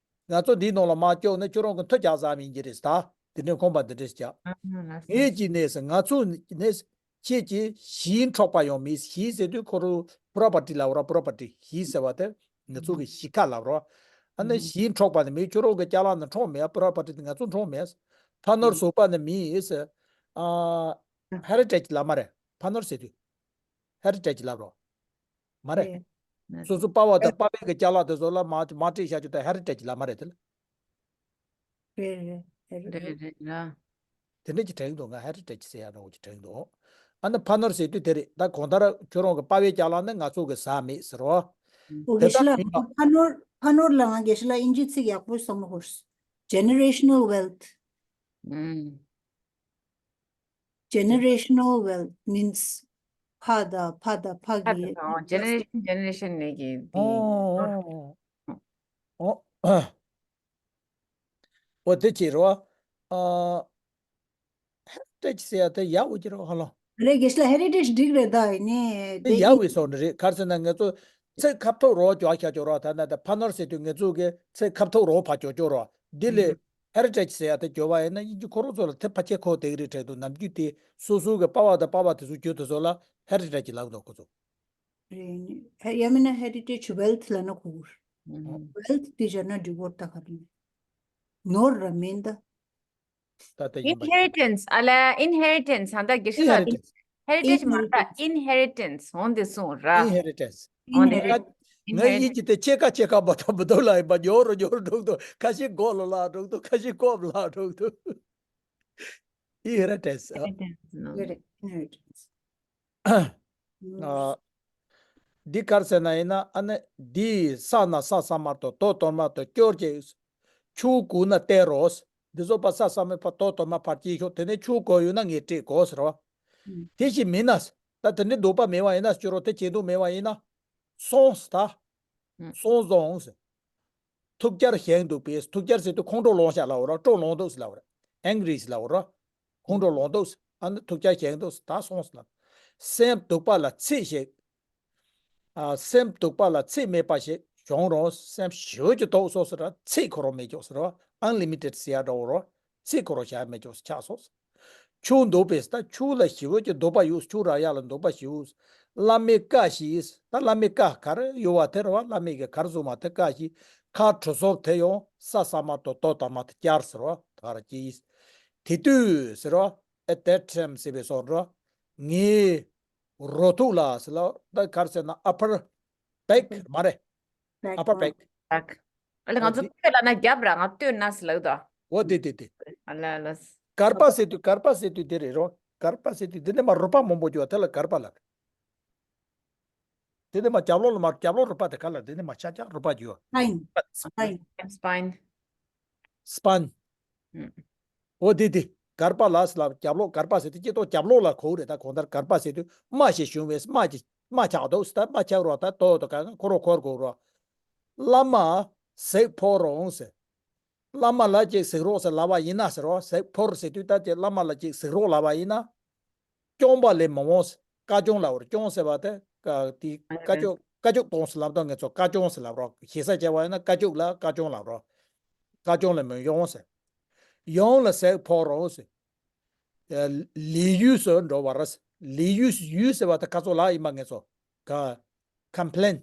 ང་ཚོ་འདིའི་ནང་ལ་མ་སྐྱོགས་ན་ཁྱོད་རང་གི་མཐུ་རྒྱག་བཟང་ཡིན་གྱི་རེད་ཟེར་ད་དེ་འདྲའི་ཁོང་པ་འདི་འདྲས་ཀྱང་། ངས་ཀྱིས་ནས་ཟེར་ང་ཚོ་ནས་ཁྱེད་ཀྱིས་གཞིས་འཕྲོག་པ་ཡང་མེད། གཞིས་ཟེར་དུས་ཁོ་རང་པོ་རོ་པར་ཊི་ལབ་རོགས། པོ་རོ་པར་ཊི་གཞིས་ཟེར་བ་དེ་ང་ཚོ་གི་གཞིས་ཀ་ལབ་རོགས། ཨ་ནི་གཞིས་འཕྲོག་པ་ནི་མེད། ཁྱོད་རང་གི་ཅ་ལག་ནི་འཕྲོག་མེད། པོ་རོ་པར་ཊི་དེ་ང་ཚོ་འཕྲོག་མེད། ཕ་ནོར་ཟོག་པ་ནི་མེད་ཟེར། ཨ་ཧེ་རི་ཊེཇ་ལབ་མ་རེད། ཕ་ནོར་ཟེར་དུས་ཧེ་རི་ཊེཇ་ལབ་རོགས། མ་རེད། རེད། སོ་སོ་པ་ཕ་དང་པ་ཕའི་གི་ཅ་ལག་དེ་ཚོ་ལ་མ་མ་སྤྲད་བཞག་རྒྱུ་དེ་ཧེ་རི་ཊེཇ་ལབ་མ་རེད་དེ་ལ། རེད་རེད་རེད་རེད། རེད་རེད་ར། དེ་འདྲ་ཅིག་དྲན་གྱི་འདུག་ང་ཧེ་རི་ཊེཇ་ཟེར་ཡ་འདྲ་བོ་ཅིག་དྲན་གྱི་འདུག་ཨ་ནི་ཕ་ནོར་ཟེར་དུས་དེ་རེད། ད་གང་ལྟར་ཁྱོད་རང་གི་པ་ཕའི་ཅ་ལག་ནི་ང་ཚོ་གི་ཟ་མེད་ཟེར་རོ། འོ་དེ་དགེ་བཤེས་ལགས་དག་མིན་པ། ཕ་ནོར་ཕ་ནོར་ལ་ང་དགེ་བཤེས་ལགས་ཨིན་ཇི་ཚིག་ཡག་པོ་གསུངས་ནོ་ཧོར། Generational wealth. ཨུམ། Generational wealth means ཕ་དང་ཕ་དང་ཕ་ཕ་གི་དང་ཕ་ཇེ་ནེ་རེ་ཤན་ཇེ་ནེ་རེ་ཤན་ནས་ཀྱི་དེ། ཨོ་ཨོ་ཨོ། འོ་དེ་ཅི་རེད་བ། ཨ་ཧེ་རི་ཊེཇ་ཟེར་ཡ་དེ་ཡག་པོ་ཅི་རེད་ཧ་ལོ། རེད་དགེ་བཤེས་ལགས་ཧེ་རི་ཊེཇ་འགྲིག་རེད་ད་ཡིན་ནི་དེ་དེ་ཡག་ཡིན། པའི་བཟོ་འདྲ་རེད། ག་རེ་ཟེར་ན་ང་ཚོ་ཚིག་ཁ་ཐུག་རོ་ཅོག་ཤ་ཅོག་རོ་ད་ན་ད་ཕ་ནོར་ཟེར་དུས་ང་ཚོ་གི་ཚིག་ཁ་ཐུག་རོ་ཕ་ཅོག་ཅོག་རོ་འདི་ལས་ཧེ་རི་ཊེཇ་ཟེར་ཡ་དེ་བརྗོད་པ་ཡིན་ན་ཡིན་གྱི་ཁོ་རང་ཚོ་ལ་དེ་ཕལ་ཆེར་གོ་བསྡད་ཀྱི་རེད་དྲན་འདུག་ནམ་རྒྱུན་དེ་སོ་སོ་གི་པ་ཕ་དང་པ་ཕ་དེ་ཚོ་རྒྱུད་དེ་ཚོ་ལ་ཧེ་རི་ཊེཇ་ལབ་འདུག་ཁོ་ཚོ། རེད་ནི། ཧེ་ཡང་མིན་ན་ཧེ་རི་ཊེཇ་ཝེལ་ཐི་ལབ་ན་གོ་གི་རེད། ཨོ། ཝེལ་ཐི་དེ་བྱས་ན་འགྲིག་གོ་ད་ག་རེ་ནོར་ར་མིན་ད། ད་ལྟ་ཡིན་པ་ཡིན། ཨིན་ཧེ་རི་ཊེན་སི་ཨ་ལ་ཨིན་ཧེ་རི་ཊེན་སི་ད་ལྟ་དགེ་བཤེས་ལགས་ཨིན་ཧེ་རི་ཊེན་སི་མ་ད་ཨིན་ཧེ་རི་ཊེན་སི་འོན་ཏེ་གསུངས་ར། ཨིན་ཧེ་རི་ཊེན་སི། འོན་ཏེ་ཨིན་ཧེ་རི་ཊེན་སི། ང་ཡིན་གྱི་དེ་ཕྱེད་ཀ་ཕྱེད་ཀ་མ་ཐོབ་མི་འདུག་ལ་ཡིན་པ་ཉོ་རུ་ཉོ་རུ་འགྲོ་འདུག་ཁ་ཤས་མགོ་ལ་ལ་འགྲོ་འདུག་ཁ་ཤས་ལྐོག་ལ་འགྲོ་འདུག་ཨིན་ཧེ་རི་ཊེན་སི་ཨ། ཨིན་ཧེ་རི་ཊེན་སི་ནོ། ཨིན་ཧེ་རི་ཊེན་སི། ཨ། འདི་ག་རེ་ཟེར་ན་ཡིན་ན་ཨ་ནི་འདི་ས་ན་ས་ས་མར་དོ་དོ་དོར་མ་དོ་སྐྱོར་གྱི་ཆུ་གུ་ན་སྟེ་རོ། འདི་ཚོ་པ་ས་ས་མེ་ཕ་དོ་དོར་མ་ཕར་སྐྱེས་ཤོག་དེ་ནས་ཆུ་གོ་ཡོད་ན་ངས་སྤྲད་དགོས་ཟེར་བ། ཨུམ། དེ་ཞིག་མིན་ན། ད་དེ་འདྲའི་འདོད་པ་མེད་པ་ཡིན་ན་སྐྱོ་རོ་དེ་བྱེད་འདོད་མེད་པ་ཡིན་ན། སོང་ཟེར་ད། ཨུམ། སོང་བཟང་ཟེར། ཐུགས་རྒྱལ་བཞེངས་འདུག་པས། ཐུགས་རྒྱལ་ཟེར་དུས་ཁོང་ཁྲོ་ལངས་ཤག་ལབ་རོ། ཁྲོ་ལངས་འདུག་ལབ་རོ། ཨེང་གི་རི་ལབ་རོ། ཁོང་ཁྲོ་ལངས་འདུག་ཨ་ནི་ཐུགས་རྒྱལ་བཞེངས་འདུག་ད་སོང་ལབ། སེམས་སྡུག་པ་ལ་ཚིག་ཞིག་ཨ། སེམས་སྡུག་པ་ལ་ཚིག་མེད་པ་ཞིག་བྱུང་རུང་སེམས་ཞེ་པོ་ཅིག་སྡུག་སོང་ཟེར་ར། ཚིག་ཁོ་རང་མེད་ཀྱོག་ཟེར་ར། ཨན་ལི་མི་ཊེཌ་ཟེར་ཡ་འདྲ་བོ་རོ། ཚིག་ཁོ་རང་བཞག་མེད་ཀྱོག་ཆགས་སོང་། ཆུ་འདུག་པས། ད་ཆུ་ལ་ཞེ་པོ་ཅིག་འདུག་པ་ཡོད། ཆུ་རག་ཡ་ལ་འདུག་པ་ཞེ་པོ། བླ་མའི་བཀའ་བཞིན། ད་བླ་མའི་བཀའ་ག་རེ་ཡོད་པ་དེ་རེད་བ། བླ་མས་ཀྱི་ག་རེ་གསུངས་པ་དེ་བཀའ་བཞིན་ཁ་དྲུད་སོང་དེ་ཡང་ས་ས་མ་ཏོ་ཏོ་ཏ་མ་ཏ་བསྐྱར་ཟེར་བ་དེ་ག་རེ་སྐྱེས། དེ་དུས་ཟེར་བ། At that time ཟེར་བའི་སོགས་རེད། ངའི་རོ་ཐུག་ལ་ཟེར་ལ། ད་ག་རེ་ཟེར་ན། upper back མ་རེད། Back upper back back. ཨ་ལ་ང་ཚོ་འདི་ལྟོས་ལ་ན་རྒྱབ་ར། ང་ལྟོས་ན་ཟེར་ལ་ཡོད་དོ། འོ་དེ་དེ་དེ། ཨ་ལ་ལ། གར་པ་ཟེར་དུས། གར་པ་ཟེར་དུས་དེ་རེད་རོ། གར་པ་ཟེར་དུས་དེ་ནས་མར་རོ་པ་མང་པོ་རྒྱུ་བ་དེ་ལ་གར་པ་ལབ། དེ་ནས་མར་རྒྱབ་ལོགས་ལ་མར་རྒྱབ་ལོགས་རོ་པ་དེ་ག་ལ། དེ་ནས་མར་ཆ་ཆ་རོ་པ་རྒྱུ་བ། Spine. Spine. Spine. Spine. ཨུམ། འོ་དེ་དེ། གར་པ་ལ་ཟེར་ལ་རྒྱབ་ལོགས། གར་པ་ཟེར་དུས་སྐྱེ་ཏོག་རྒྱབ་ལོགས་ལ་གོ་རེད། ད་གང་ལྟར་གར་པ་ཟེར་དུས་རྨ་ཞིག་བྱུང་བས། རྨ་ཅིག་རྨ་ཆགས་འདུག་ཟེར། ད་རྨ་ཆགས་རོགས། ད་ཏོག་ཏོ་ག་ཁོ་རོ་འཁོར་དགོས་རོགས། བླ་མ་གཟིགས་ཕོད་རུང་ཟེར། བླ་མ་ལ་ཅིག་གཟིགས་རོགས་ཟེར་ལབ་པ་ཡིན་ན་ཟེར་རོ། གཟིགས་ཕོད་ཟེར་དུས་ད་དེ་བླ་མ་ལ་ཅིག་གཟིགས་རོགས་ལབ་པ་ཡིན་ན། སྐྱོང་བ་ལས་མི་འོང་ཟེར། བཀའ་སྐྱོང་ལབ་པ་རེད། སྐྱོང་ཟེར་བ་དེ་ཀ་དེ་བཀའ་བཀའ་སྐྱོང་། བཀའ་བཀའ་བཀྱོག་གཏོང་ཟེར་ལབ་དོ། ངེད་ཚོ་བཀའ་སྐྱོང་ཟེར་ལབ་རོ། ཞེ་ས་བྱས་པ་ཡིན་ན་བཀའ་བཀྱོག་ལ་བཀའ་སྐྱོང་ལབ་རོ། བཀའ་སྐྱོང་ལས་མི་འོང་ཟེར། ཡང་ལ་གཟིགས་ཕོད་རུང་ཟེར། ལས་ཡུལ་སུ་འགྲོ་བར་ཟེར། ལས་ཡུལ། ཡུལ་ཟེར་བ་དེ་ཁ་ཚོ་ལ་ཡིན་པ། ངེད་ཚོ་ག་complain།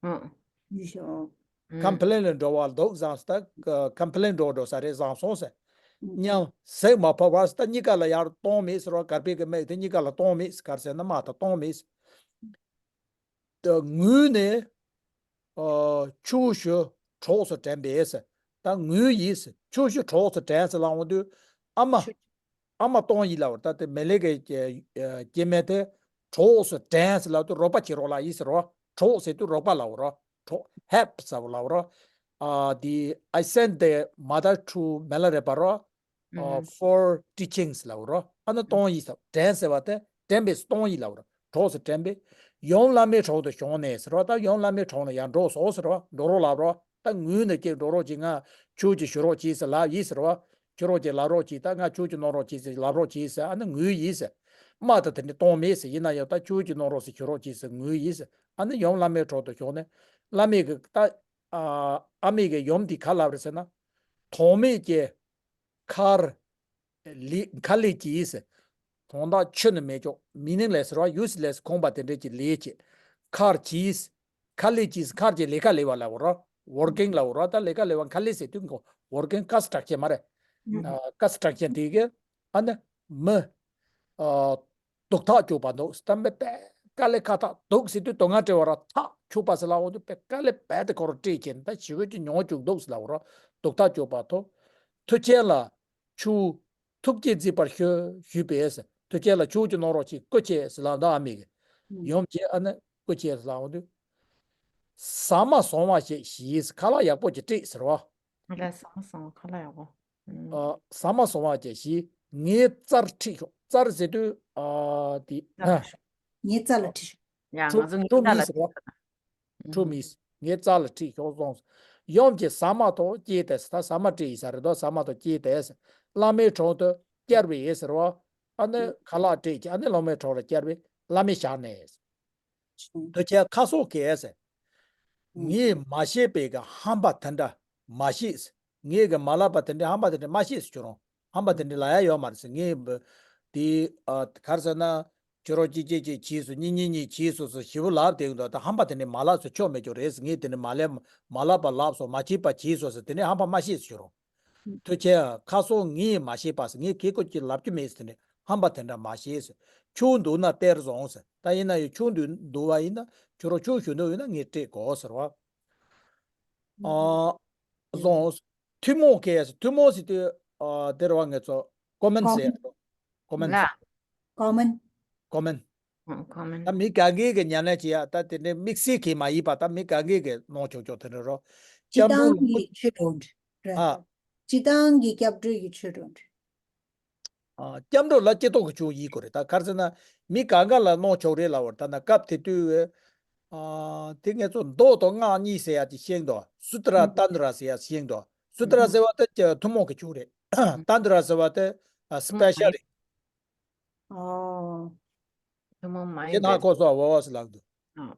ཨང་། ཡུལ་ཤོག་ཨང་། complain ལ་འགྲོ་བ་འདུག་བཟང་ཟེར། ད་complain འགྲོ་འགྲོ་ས་རེད། བཟང་སོང་ཟེར། ཨང་། མཉམ་གཟིགས་མ་ཕོད་པར་ཟེར། ད་གཉིས་ཀ་ལ་ཡར་གཏོང་མེད་ཟེར་བ། གར་པའི་གི་མིག་དེ་གཉིས་ཀ་ལ་གཏོང་མེད་ཟེར། ག་རེ་ཟེར་ན་རྨ་དང་གཏོང་མེད་ཟེར། ད་ངུས་ནས་ཨ་ཆུ་ཞོ་གྲོགས་སུ་དྲན་པས་ཟེར། ད་ངུས་ཡིས་ཟེར། ཆུ་ཞོ་གྲོགས་སུ་དྲན་ཟེར་ལབ་འོང་དུས་ཨ་མ། ཆུ། ཨ་མ་གཏོང་ཡིས་ལབ་པ་རེད། ད་དེ་མེ་ལེ་ཀའི་སྐྱེ་སྐྱེ་དམན་དེ་གྲོགས་སུ་དྲན་ཟེར་ལབ་དུས་རོགས་པ་བྱེད་རོགས་ལབ་ཡིས་ཟེར་རོ། གྲོགས་ཟེར་དུས་རོགས་པ་ལབ་རོ། གྲོགས། help ཟེར་བ་ལབ་རོ། ཨ་དེ། I sent the mother to Melareparo ཨ་for teachings ལབ་རོ། ཨ་ནི་གཏོང་ཡིས་ཟེར། དྲན་ཟེར་བ་དེ་དྲན་པས་གཏོང་ཡིས་ལབ་རོ། གྲོགས་སུ་དྲན་པས། ཡུམ་བླ་མའི་དྲུང་དུ་བྱོན་ནས་ཟེར་བ། ད་ཡུམ་བླ་མའི་དྲུང་ལ་ཡར་འགྲོ་སོང་ཟེར་བ། འགྲོ་རོགས་ལབ་རོ། ད་ངུས་ནས་ཀྱེ་འགྲོ་རོགས་གྱིས། ང་ཆོས་ཀྱི་ཞུ་རོགས་གྱིས་ཟེར་ལབ་ཡིས་ཟེར་བ། ཞུ་རོགས་ཀྱིས་ལབ་རོགས་གྱིས། ད་ང་ཆོས་ཀྱི་གནང་རོགས་གྱིས་ཟེར་ལབ་རོགས་གྱིས་ཟེར། ཨ་ནི་ངུས་ཡིས་ཟེར། རྨ་ད་དེ་ནི་གཏོང་མེད་ཟེར། ཡིན་ན་ཡང་ད་ཆོས་ཀྱི་གནང་རོགས་ཟེར་ཞུ་རོགས་གྱིས་ཟེར་ངུས་ཡིས་ཟེར། ཨ་ནི་ཡུམ་བླ་མའི་དྲུང་དུ་བྱོན་ནས་བླ་མས་ཀྱི་ད་ཨ་ཨ་མས་ཀྱི་ཡུམ་འདི་ག་ལབ་རེད་ཟེར་ན། དོན་མེད་ཀྱི་མཁར་ལས། མཁར་ལས་ཀྱིས། དོན་དག་ཆུ་ནི་མེད་ཀྱོག meaningless ར། useless ཁོམ་པ་དེ་འདྲས་ཀྱི་ལས་བྱེད། མཁར་གྱིས། མཁར་ལས་ཀྱིས། མཁར་གྱི་ལས་ཀ་ལས་པ་ལབ་ར། working ལབ་ར། ད་ལས་ཀ་ལས་པ། མཁར་ལས་ཟེར་དུས་ཀོ་working construction མ་རེད། ཨ་construction དེ་གི་ཨ་ནི་མི་ཨ་སྡུག་ཐག་གཅོད་པ་འདུག་ད་མི་དཔེ་དཀའ་ལས་ཁག་ཐག་འདུག་ཟེར་དུས་དོན་ལྔ་སྤྲད་པ་ར། ཐག་ཆོད་པ་ཟེར་ལབ་འོང་དུས་དཔེ་དཀའ་ལས་དཔེ་དེ་ཁོ་རང་སྤྲད་ཀྱིན་ད་ཞི་བའི་ཀྱི་མྱོང་བཅུག་འདུག་ཟེར་ལབ་ར། སྡུག་ཐག་གཅོད་པ་ཐོབ། མཐུ་ཆེན་ལ་ཆུ་ཐུགས་བསྐྱེད་མཛད་པར་ཞུ་ཞུས་པས། མཐུ་ཆེན་ལ་ཆུ་ཅིག་གནང་རོགས་གྱིས། སྐུ་མཁྱེན་ཟེར་ལབ་འདུག་ཨ་མས་ཀྱི། ཡུམ་གྱིས་ཨ་ནི་སྐུ་མཁྱེན་ཟེར་ལབ་འོང་དུས། ཟ་མ་བཟང་བ་ཞིག་བཞེས། ཁ་ལག་ཡག་པོ་ཅིག་སྤྲད་ཟེར་བ། ལ་ཟ་མ་བཟང་བ། ཁ་ལག་ཡག་པོ། ཨ་ཟ་མ་བཟང་བ་ཅིག་བཞེས། ངའི་རྩར་ཁྲིད་ཤོག་རྩར་ཟེར་དུས་ཨ་དེ། ངའི་རྩ་ལ་ཁྲིད་ཤོག་ཡ་ང་ཁྲོ་ཚོ་ངའི་ཁྲོ་རྩ་མིས་ལ་ཟེར་བ། ཁྲོ་མིས། ངའི་རྩ་ལ་ཁྲིད་ཤོག་གསུངས། ཡུམ་གྱིས་ཟ་མ་ཐོག་སྐྱེལ་ཏེ། ད་ཟ་མ་སྤྲད་ཡིན་ས་རེད་དོ། ཟ་མ་ཐོག་སྐྱེལ་ཏེ། བླ་མའི་དྲུང་དུ་བསྐྱལ་བས་ཟེར་བ། ཨ་ནི་ཁ་ལག་སྤྲད་ཀྱི་ཨ་ནི་བླ་མའི་དྲུང་ལ་བསྐྱལ་བས་བླ་མས་བཞག་ནས། དུ་ཁྱེད་ཁ་སོག་གས་ཟེར། ངས་མ་ཤེས་པའི་གི་ཧམ་པ་དེ་འདྲ་མ་བྱེད་ཟེར། ངས་གི་མ་ལབ་པ་དེ་འདྲ། ཧམ་པ་དེ་འདྲ་མ་བྱེད་ཟེར། ཁྱོད་རང་ཧམ་པ་དེ་འདྲ་ལབ་ཡ་ཡོད་མ་རེད་ཟེར། ངས་འབ་དེ་ཨ་ག་རེ་ཟེར་ན། ཁྱོད་རང་གཅིག་གཅིག་གཅིག་བྱས་སོང་། གཉིས་གཉིས་གཉིས་བྱས་སོང་ཟེར་ཞེ་པོ་ལབ་བསྡད་ཀྱི་འདུག་ད་ཧམ་པ་དེ་འདྲ་མ་ལབ་ཟེར། ཆོ་མེད་ཀྱོག་རེད་ཟེར། ངས་དེ་འདྲ་མ་ལབ་མ་ལབ་པ་ལབ་སོང་། མ་བྱེད་པ་བྱས་སོང་ཟེར། དེ་འདྲ་ཧམ་པ་མ་བྱེད་ཟེར། ཁྱོད་རང་། ཐུགས་རྗེ་ཆེ། ཁ་སང་ངས་མ་ཤེས་པ་ཟེར། ངས་གི་ཀོ་ཅི་ལབ་རྒྱུ་མེད་ཟེར་ནས་ཧམ་པ་དེ་འདྲ་མ་བྱེད་ཟེར། ཆུ་འདུག་ན་སྟེར་བཟུང་ཟེར། ད་ཡིན་ན་ཡང་ཆུ་འདུག་འདུག་པ་ཡིན་ན་ཁྱོད་རང་ཆུ་ཞུ་འདོད་ཡོད་ན་ངས་སྤྲད་དགོས་ཟེར་བ། ཨ་བཟུང་། ཐུན་མོང་གས་ཟེར། ཐུན་མོང་ཟེར་དུས་ཨ་དེ་རེད་བ། ངེད་ཚོ་ཀོ་མན་ཟེར། ཀོ་མན། ལ། ཀོ་མན། ཀོ་མན། ཨ་ཀོ་མན། ད་མི་ག་གེ་གི་ཉན་ན་བྱེད་ཡ། ད་དེ་འདྲའི་དམིགས་བསལ་གྱི་མ་ཡིན་པ། ད་མི་ག་གེ་གི་གནང་ཆོག་ཆོག་དེ་འདྲ་རོ། སྤྱི་སྐྱབས་འགྲོ་བཏང་ལ་གི་ཆོས་གྲོགས་རེད། ཨ། སྤྱི་བཏང་གི་སྐྱབས་འགྲོ་གི་ཆོས་གྲོགས་རེད། ཨ། སྐྱབས་འགྲོ་ལ་སྐྱེ་ཐོག་གི་ཆོས་ཡིན་དགོས་རེད། ད་ག་རེ་ཟེར་ན་མི་ག་ག་ལ་གནང་ཆོག་རེད་ལབ་པ་རེད། ད་ན་སྐབས་དེ་དུས་ ཨ། དེ་ངས་ཚོ་མདོ་དང་སྔགས་གཉིས་ཟེར་ཡ་དེ་ཤེས་འདུག། སུ་ཏྲ་ཏནྟྲ་ཟེར་ཡ་ཤེས་འདུག། སུ་ཏྲ་ཟེར་བ་དེ་ཐུན་མོང་གི་ཆོས་རེད། ཏནྟྲ་ཟེར་བ་དེ་ཨ་སི་པེ་ཤལ་རེད། ཨོ། ཐུན་མོང་མ་ཡིན་པའི། དེ་ནང་ཁོ་སོ་བ་བ་སི་ལགས་འདུག། ཨ།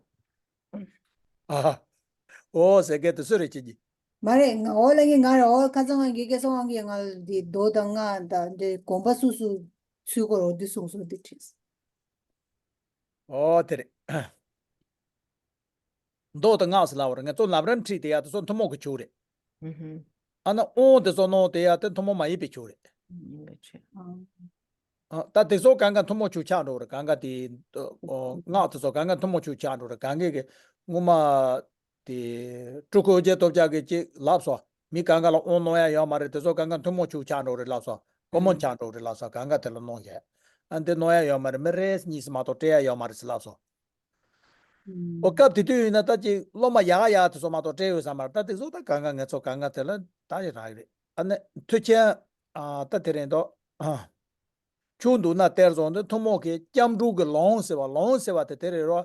ཨ། འོ་ཟེར་མཁན་དེ་སུ་རེད་ཁྱེད་ཀྱིས། མ་རེད། ང་འོ་ལ་ངས་ང་རེད། འོ་ཁ་སང་ང་གི་སྐལ་བཟང་དབང་གིས་ང་ལ་འདི་མདོ་དང་སྔགས་དང་འདི་དགོངས་པ་སུ་སུ་ཚུལ་དགོས་རོགས་འདི་གསུངས་སོང་འདི་དྲིས། འོ་དེ་རེད། མདོ་དང་སྔགས་སུ་ལབ་པ་རེད། ང་ཚོ་ལམ་རིམ་ཁྲིད་དེ་ཡ་དེ་ཚོ་ཐུན་མོང་གི་ཆོས་རེད། ཨ་ནི་དབང་དེ་ཚོ་གནང་དེ་ཡ་དེ་ཐུན་མོང་མ་ཡིན་པའི་ཆོས་རེད། ཨ། ད་དེ་ཚོ་གང་ག་ཐུན་མོང་ཆོས་ཆགས་འགྲོ་རེད། གང་ག་དེ་ཨོ་སྔགས་དེ་ཚོ་གང་ག་ཐུན་མོང་ཆོས་ཆགས་འགྲོ་རེད། གང་ག་གི་སྔོན་མ་དེ་སྤྲུལ་སྐུ་ཨོ་རྒྱན་སྟོབས་རྒྱལ་གྱིས་ཅིག་ལབ་སོང་། མི་གང་ག་ལ་དབང་གནང་ཡ་ཡོད་མ་རེད། དེ་ཚོ་གང་ག་ཐུན་མོང་ཆོས་ཆགས་འགྲོ་རེད་ལབ་སོང་། ཀོ་མོན་ཆགས་འགྲོ་རེད་ལབ་སོང་། གང་ག་དེ་ལ་གནང་ཡ། ཨ་འདི་གནང་ཡ་ཡོད་མ་རེད། མི་རེ་གཉིས་སུ་མ་གཏོགས་སྤྲད་ཡ་ཡོད་མ་རེད་ཟེར་ལབ་སོང་། ཨོ་སྐབས་དེ་དུས་ཡིན་ན་ད་ཅིག་སློབ་མ་ཡག་ཡག་དེ་ཚོ་མ་གཏོགས་སྤྲད་ཡོད་ས་མ་རེད། ད་དེ་ཚོ་ད་གང་ག་ང་ཚོ་གང་ག་དེ་ལ་ད་ཡི་རག་གི་རེད། ཨ་ནི་མཐུ་ཆེན་ཨ་ད་དེ་རེད་འདུག། ཆུ་འདུག་ན་གཏེར་བཟང་དེ་ཐུན་མོང་གི་སྐྱབས་འགྲོ་གི་ལུང་ཟེར་བ། ལུང་ཟེར་བ་དེ་དེ་རེད་རོ།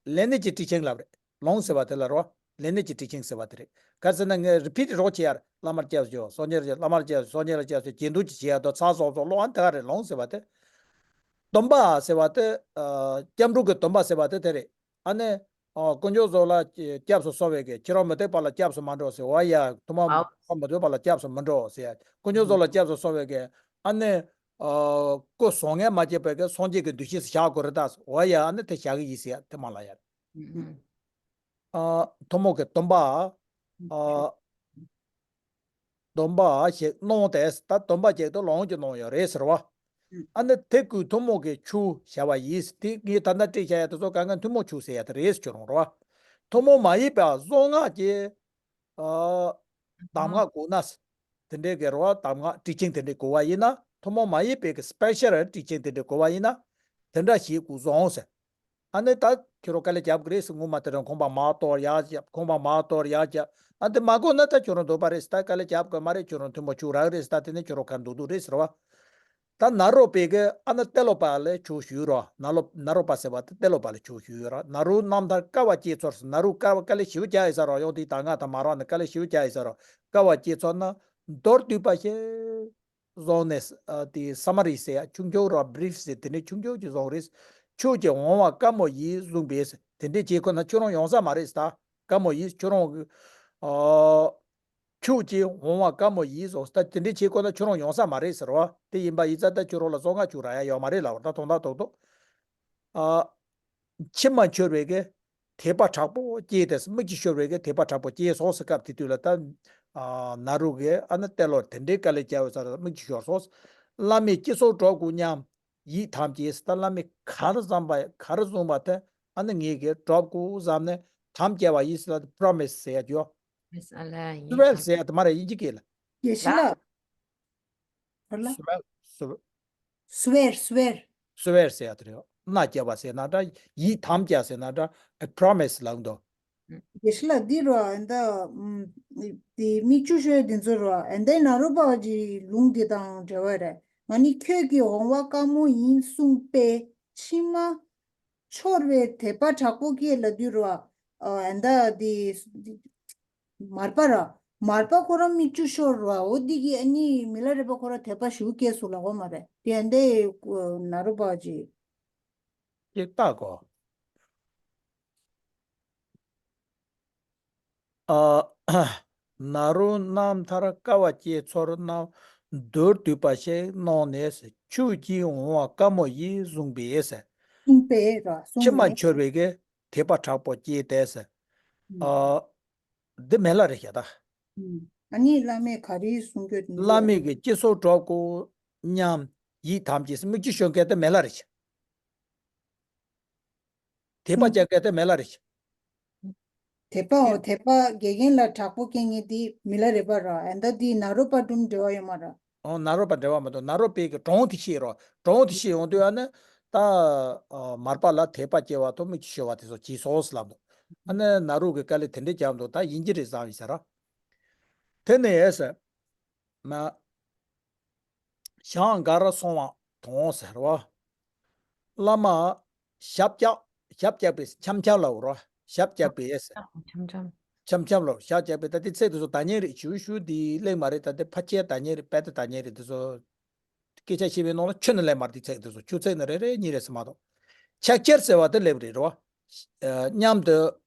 ལས་ནི་གི་ཊི་ཆིང་ལབ་རེད། ལུང་ཟེར་བ་དེ་ལ་རོ། ལས་ནི་གི་ཊི་ཆིང་ཟེར་བ་དེ་རེད། ག་ཟེར་ན་ངས་རི་ཕིཊ་རོགས་བྱེད་ཡ་རེད། བླ་མར་སྐྱབས་སུ་མཆིའོ། སངས་རྒྱས་ལ་སྐྱབས། བླ་མར་སྐྱབས་སུ་མཆིའོ། སངས་རྒྱས་ལ་སྐྱབས་སུ་མཆིའོ། དགེ་འདུན་གྱི་བྱེད་ཡ་དོ་ཚ་སོགས་སོགས་ལོ་ཨ་དེ་ག་རེད། ལུང་ཟེར་བ་དེ། སྡོམ་པ་ཟེར་བ་དེ། སྐྱབས་འགྲོ་གི་སྡོམ་པ་ཟེར་བ་དེ་དེ་རེད། ཨ་ནི། ཨ། དཀོན་མཆོག་གསུམ་ལ་སྐྱབས་སུ་སོང་བའི་གི་ཁྱེད་རང་མུ་སྟེགས་པ་ལ་སྐྱབས་སུ་མ་འགྲོ་ཟེར་བ་ཡ། དུ་མ་མུ་སྟེགས་པ་ལ་སྐྱབས་སུ་མི་འགྲོ་ཟེར་ཡ། དཀོན་མཆོག་གསུམ་ལ་སྐྱབས་སུ་སོང་བའི་གི། ཨ་ནི། ཨ། སྐུ་བཟང་ངན་མ་བརྗེད་པའི་གི་སངས་རྒྱས་ཀྱི་འདུ་ཤེས་སུ་བཞག་དགོས་རེད་ད་ཟེར་བ་ཡ། ཨ་ནི་དེ་བཞག་གི་ཡིན་ཟེར་ཡ་དེ་མ་ལ་ཡ། ཨ། ཐུན་མོང་གི་སྡོམ་པ། ཨ། སྡོམ་པ་ཞིག་གནང་སྟེ། ད་སྡོམ་པ་ཅིག་ཏུ་ལོངས་ཀྱི་གནང་ཡོད་རེད་ཟེར་བ། ཨ་ནི་དེ་ཀུན་ཐུན་མོང་གི་ཆོས་བྱ་བ་ཡིན། དེ་ངས་ད་ལྟ་བྲིས་བྱ་ཡ་དེ་ཚོ་གང་ག་ཐུན་མོང་ཆོས་ཟེར་ཡ་དེ་རེད་ཟེར་ཁྱོད་རང་རེད་བ། ཐུན་མོང་མ་ཡིན་པ་གསང་སྔགས་ཀྱི། ཨ། གདམས་ངག་དགོས་ན། དེ་འདྲའི་གི་རེད་བ། གདམས་ངག་ཊི་ཆིང་དེ་འདྲའི་དགོས་པ་ཡིན་ན། ཐུན་མོང་མ་ཡིན་པའི་གི་སི་པེ་ཤལ་ཊི་ཆིང་དེ་འདྲའི་དགོས་པ་ཡིན་ན། དེ་འདྲ་ཞིག་དགོས་སོང་ཟེར། ཨ་ནི་ད་ཁྱོད་རང་དཀའ་ལས་རྒྱབ་ཀྱི་རེད་ཟེར། ངོ་མ་དེ་རིང་ཁང་པ་མར་གཏོར་ཡར་རྒྱབ། ཁང་པ་མར་གཏོར་ཡར་རྒྱབ། ཨ་འདི་མ་དགོས་ན་ད་ཁྱོད་རང་འདོད་པ་རེད་ཟེར། ད་དཀའ་ལས་རྒྱབ་དགོས་མ་རེད། ཁྱོད་རང་ཐུན་མོང་ཆོས་རག་རེད་ཟེར། ད་དེ་ནས་ཁྱོད་རང་ག་འདུག་འདུག་རེད་ཟེར་བ། ད་ནཱ་རོ་པའི་གི་ཨ་ནི་ཏེ་ལོ་པ་ལ་ཆོས་ཞུས་རོགས། ནཱ་ལོ་ནཱ་རོ་པ་ཟེར་བ་དེ་ཏེ་ལོ་པ་ལ་ཆོས་ཞུས་རོགས། ནཱ་རོ་རྣམ་ཐར་དཀའ་བ་སྤྱད་ཚོར་ཟེར། ནཱ་རོ་དཀའ་བ་དཀའ་ལས་ཞེ་པོ་རྒྱག་ཡོད་ས་རོགས། ཡང་དེའི་ད་ང་ད་མ་རག་ནས་དཀའ་ལས་ཞེ་པོ་རྒྱག་ཡོད་ས་རོགས། དཀའ་བ་སྤྱད་ཚོར་ན་མདོར་བསྡུས་པ་ཞིག་བཟུང་ནས། ཨ། དེ་སམ་མ་རི་ཟེར་ཡ། ཆུང་ཆུང་ར། བྷི་རིཕ་ཟེར། དེ་འདྲའི་ཆུང་ཆུང་ཅིག་བཟུང་རེད། ཆོས་ཀྱི་དབང་བ་དཀའ་མོ་ཡིས་བཟུང་བས་ཟེར། དེ་འདྲའི་བྱེད་ཁོ་ན་ཁྱོད་རང་ཡོང་ས་མ་རེད་ཟེར། ད་དཀའ་མོ་ཡིས་ཁྱོད་རང་གི། ཨ། ཆོས་ཀྱི་དབང་བ་དཀའ་མོ་ཡིས་བཟུང་ཟེར། ད་དེ་འདྲའི་བྱེད་ཁོ་ན་ཁྱོད་རང་ཡོང་ས་མ་རེད་ཟེར་བ། དེ་ཡིན་པ་ཡིན་ཙང་ད་ཁྱོད་རང་ལ་གསང་སྔགས་ཆོས་རག་ཡ་ཡོད་མ་རེད་ལབ་པ། ད་དོན་དག་ཏོག་ཏོག། ཨ། ཕྱི་མ་འཆོར་བའི་གི་དད་པ་དྲག་པོ་སྐྱེས་ཏེ། མིག་ཆུ་ཤོར་བའི་གི་དད་པ་དྲག་པོ་སྐྱེས་སོང་ཟེར། སྐབས་དེ་དུས་ལ་ད། ཨ། ནཱ་རོ་གི་ཨ་ནི་ཏེ་ལོ་དེ་འདྲའི་དཀའ་ལས་བརྒྱབ་ཡོད་ས་རེད། མིག་ཆུ་ཤོར་སོང་ཟེར། བླ་མའི་སྤྱི་གསུང་སྒྲུབ་དགོས་སྙམ་ཡིད་དམ་བཅས་ཟེར། ད་བླ་མས་ག་རེ་བསམ་པ་ག་རེ་གསུངས་པ་དེ་ཨ་ནི་ངས་གི་སྒྲུབ་དགོས་བསམ་ནས་དམ་བཅས་པ་ཡིན་ཟེར། ད་པྲོ་མི་སི་ཟེར་ཡ་ཡོད། མི་སི་ཨ་ལ་ཡིན། སུ་ཝེར་ཟེར་ཡ་དེ་མ་རེད། དབྱིན་ཇི་སྐད་ལ། དགེ་བཤེས་ལགས། ཧ་ལ། སུ་ཝེར། སུ། སུ་ཝེར། སུ་ཝེར། སུ་ཝེར་ཟེར་ཡ་དེ་རེད། མནའ་བསྐྱལ་བ་ཟེར་ན་འདྲ། ཡིད་དམ་བཅའ་ཟེར་ན་འདྲ། ཨ། པྲོ་མི་སི་ལབ་འདུག། དགེ་བཤེས་ལགས་འདི་རོ། ཨ་ད་ཨམ་དེ་མིག་ཆུ་ཤོར་དེ་ཚོ་རོ། ཨ་ད་ནཱ་རོ་པ་གི་ལུང་འདི་དང་འབྲེལ་བ་རེད། ང་ནི་ཁྱོད་ཀྱི་འོང་བ་དཀའ་མོ་ཡིན་གསུངས་པས། ཕྱི་མ་འཆོར་བའི་དད་པ་དྲག་པོ་སྐྱེས་ལབ་དུས་རོ། ཨ་ད་དེ། མར་པ་ར། མར་པ་ཁོ་རང་མིག་ཆུ་ཤོར་བ། འོ་འདི་གི་ཨ་ནི་མི་ལ་རས་པ་ཁོ་རང་དད་པ་ཞུ་སྐྱེས་སུ་ལ་གོ་མ་རེད། དེ་འདི་ནཱ་རོ་པ་ཅི། ཅིག་ལྟ་གོ། ཨ། ནཱ་རོ་རྣམ་ཐར་དཀའ་བ་སྤྱད་ཚོར་རྣམས། མདོར་བསྡུས་པ་ཞིག་གནང་ནས། ཆོས་ཀྱི་འོང་བ་དཀའ་མོ་ཡིས་བཟུང་བས་ཟེར། གསུངས་པས་ར། གསུངས་ནས། ཕྱི་མ་འཆོར་བའི་གི་དད་པ་དྲག་པོ་སྐྱེས་ཏེ་ཟེར། ཨ། འདི་མི་ལ་རས་ཤ་ད། ཨ་ནི་བླ་མས་ག་རེ་གསུང་རྒྱུ་དེ། བླ་མས་གི་སྤྱི་གསུང་སྒྲུབ་དགོས་སྙམ་ཡིད་དམ་བཅས་ཟེར། མིག་ཆུ་ཤོར་མཁན་དེ་མི་ལ་རས་ཤ། དད་པ་སྐྱེ་མཁན་དེ་མི་ལ་རས་ཤ། དད་པའོ། དད་པ་དགེ་རྒན་ལ་དྲག་པོ་སྐྱེ་མཁན་དེ་མི་ལ་རས་པ་ར། ཨ་ད་དེ་ནཱ་རོ་པ་དྲུམ་འབྲེལ་བ་ཡོད་མ་ར། ཨོ། ནཱ་རོ་པ་འབྲེལ་བ་མི་འདུག། ནཱ་རོ་པའི་གི་གྲངས་དེ་ཤེས་རོགས། གྲངས་དེ་ཤེས་ཡོང་དུས་ཨ་ནི་ད། ཨ། མར་པ་ལ་དད་པ་སྐྱེ་བ་དང་མིག་ཆུ་ཤོར་བ་དེ་ཚོ་བྱས་སོང་ཟེར་ལབ་འདུག། ཨ་ནི་ནཱ་རོ་གི་དཀའ་ལས་དེ་འདྲས་བརྒྱབ་འདུག། ད་དབྱིན་ཇི་རེད་བསམ་ཡིན་ས་ར། དེ་ནས་ཟེར། མ། ཞང་ག་ར་སོང་བ་དང་ཟེར་བ། བླ་མ་ཞབས་བཀྱག་ ཞབས་བཀྱག་པའི་འཆམ་འཆམ་ལབ་རོ། ཞབས་བཀྱག་པའི་འཆམ་འཆམ། འཆམ་འཆམ་ལབ། ཞབས་བཀྱག་པའི་ད་དེ་ཚིག་དེ་ཚོ་ད་ཉེ་རེད། ཞུ་ཞུ་དེ་གླེང་མ་རེད། ད་དེ་ཕལ་ཆེར་ད་ཉེ་རེད། དཔེ་ད་ད་ཉེ་རེད། དེ་ཚོ་སྐད་ཆ་བཤད་པའི་ནང་ལ་ཆུ་ནི་ལེན་མ་རེད། དེ་ཚིག་དེ་ཚོ་ཆུ་ཚིག་ནི་རེ་རེ་གཉིས་རེད་ཟེར་མ་གཏོགས། ཕྱག་འཁྱེར་ཟེར་བ་དེ་སླེབས་རེད་རོ། མཉམ་དུ་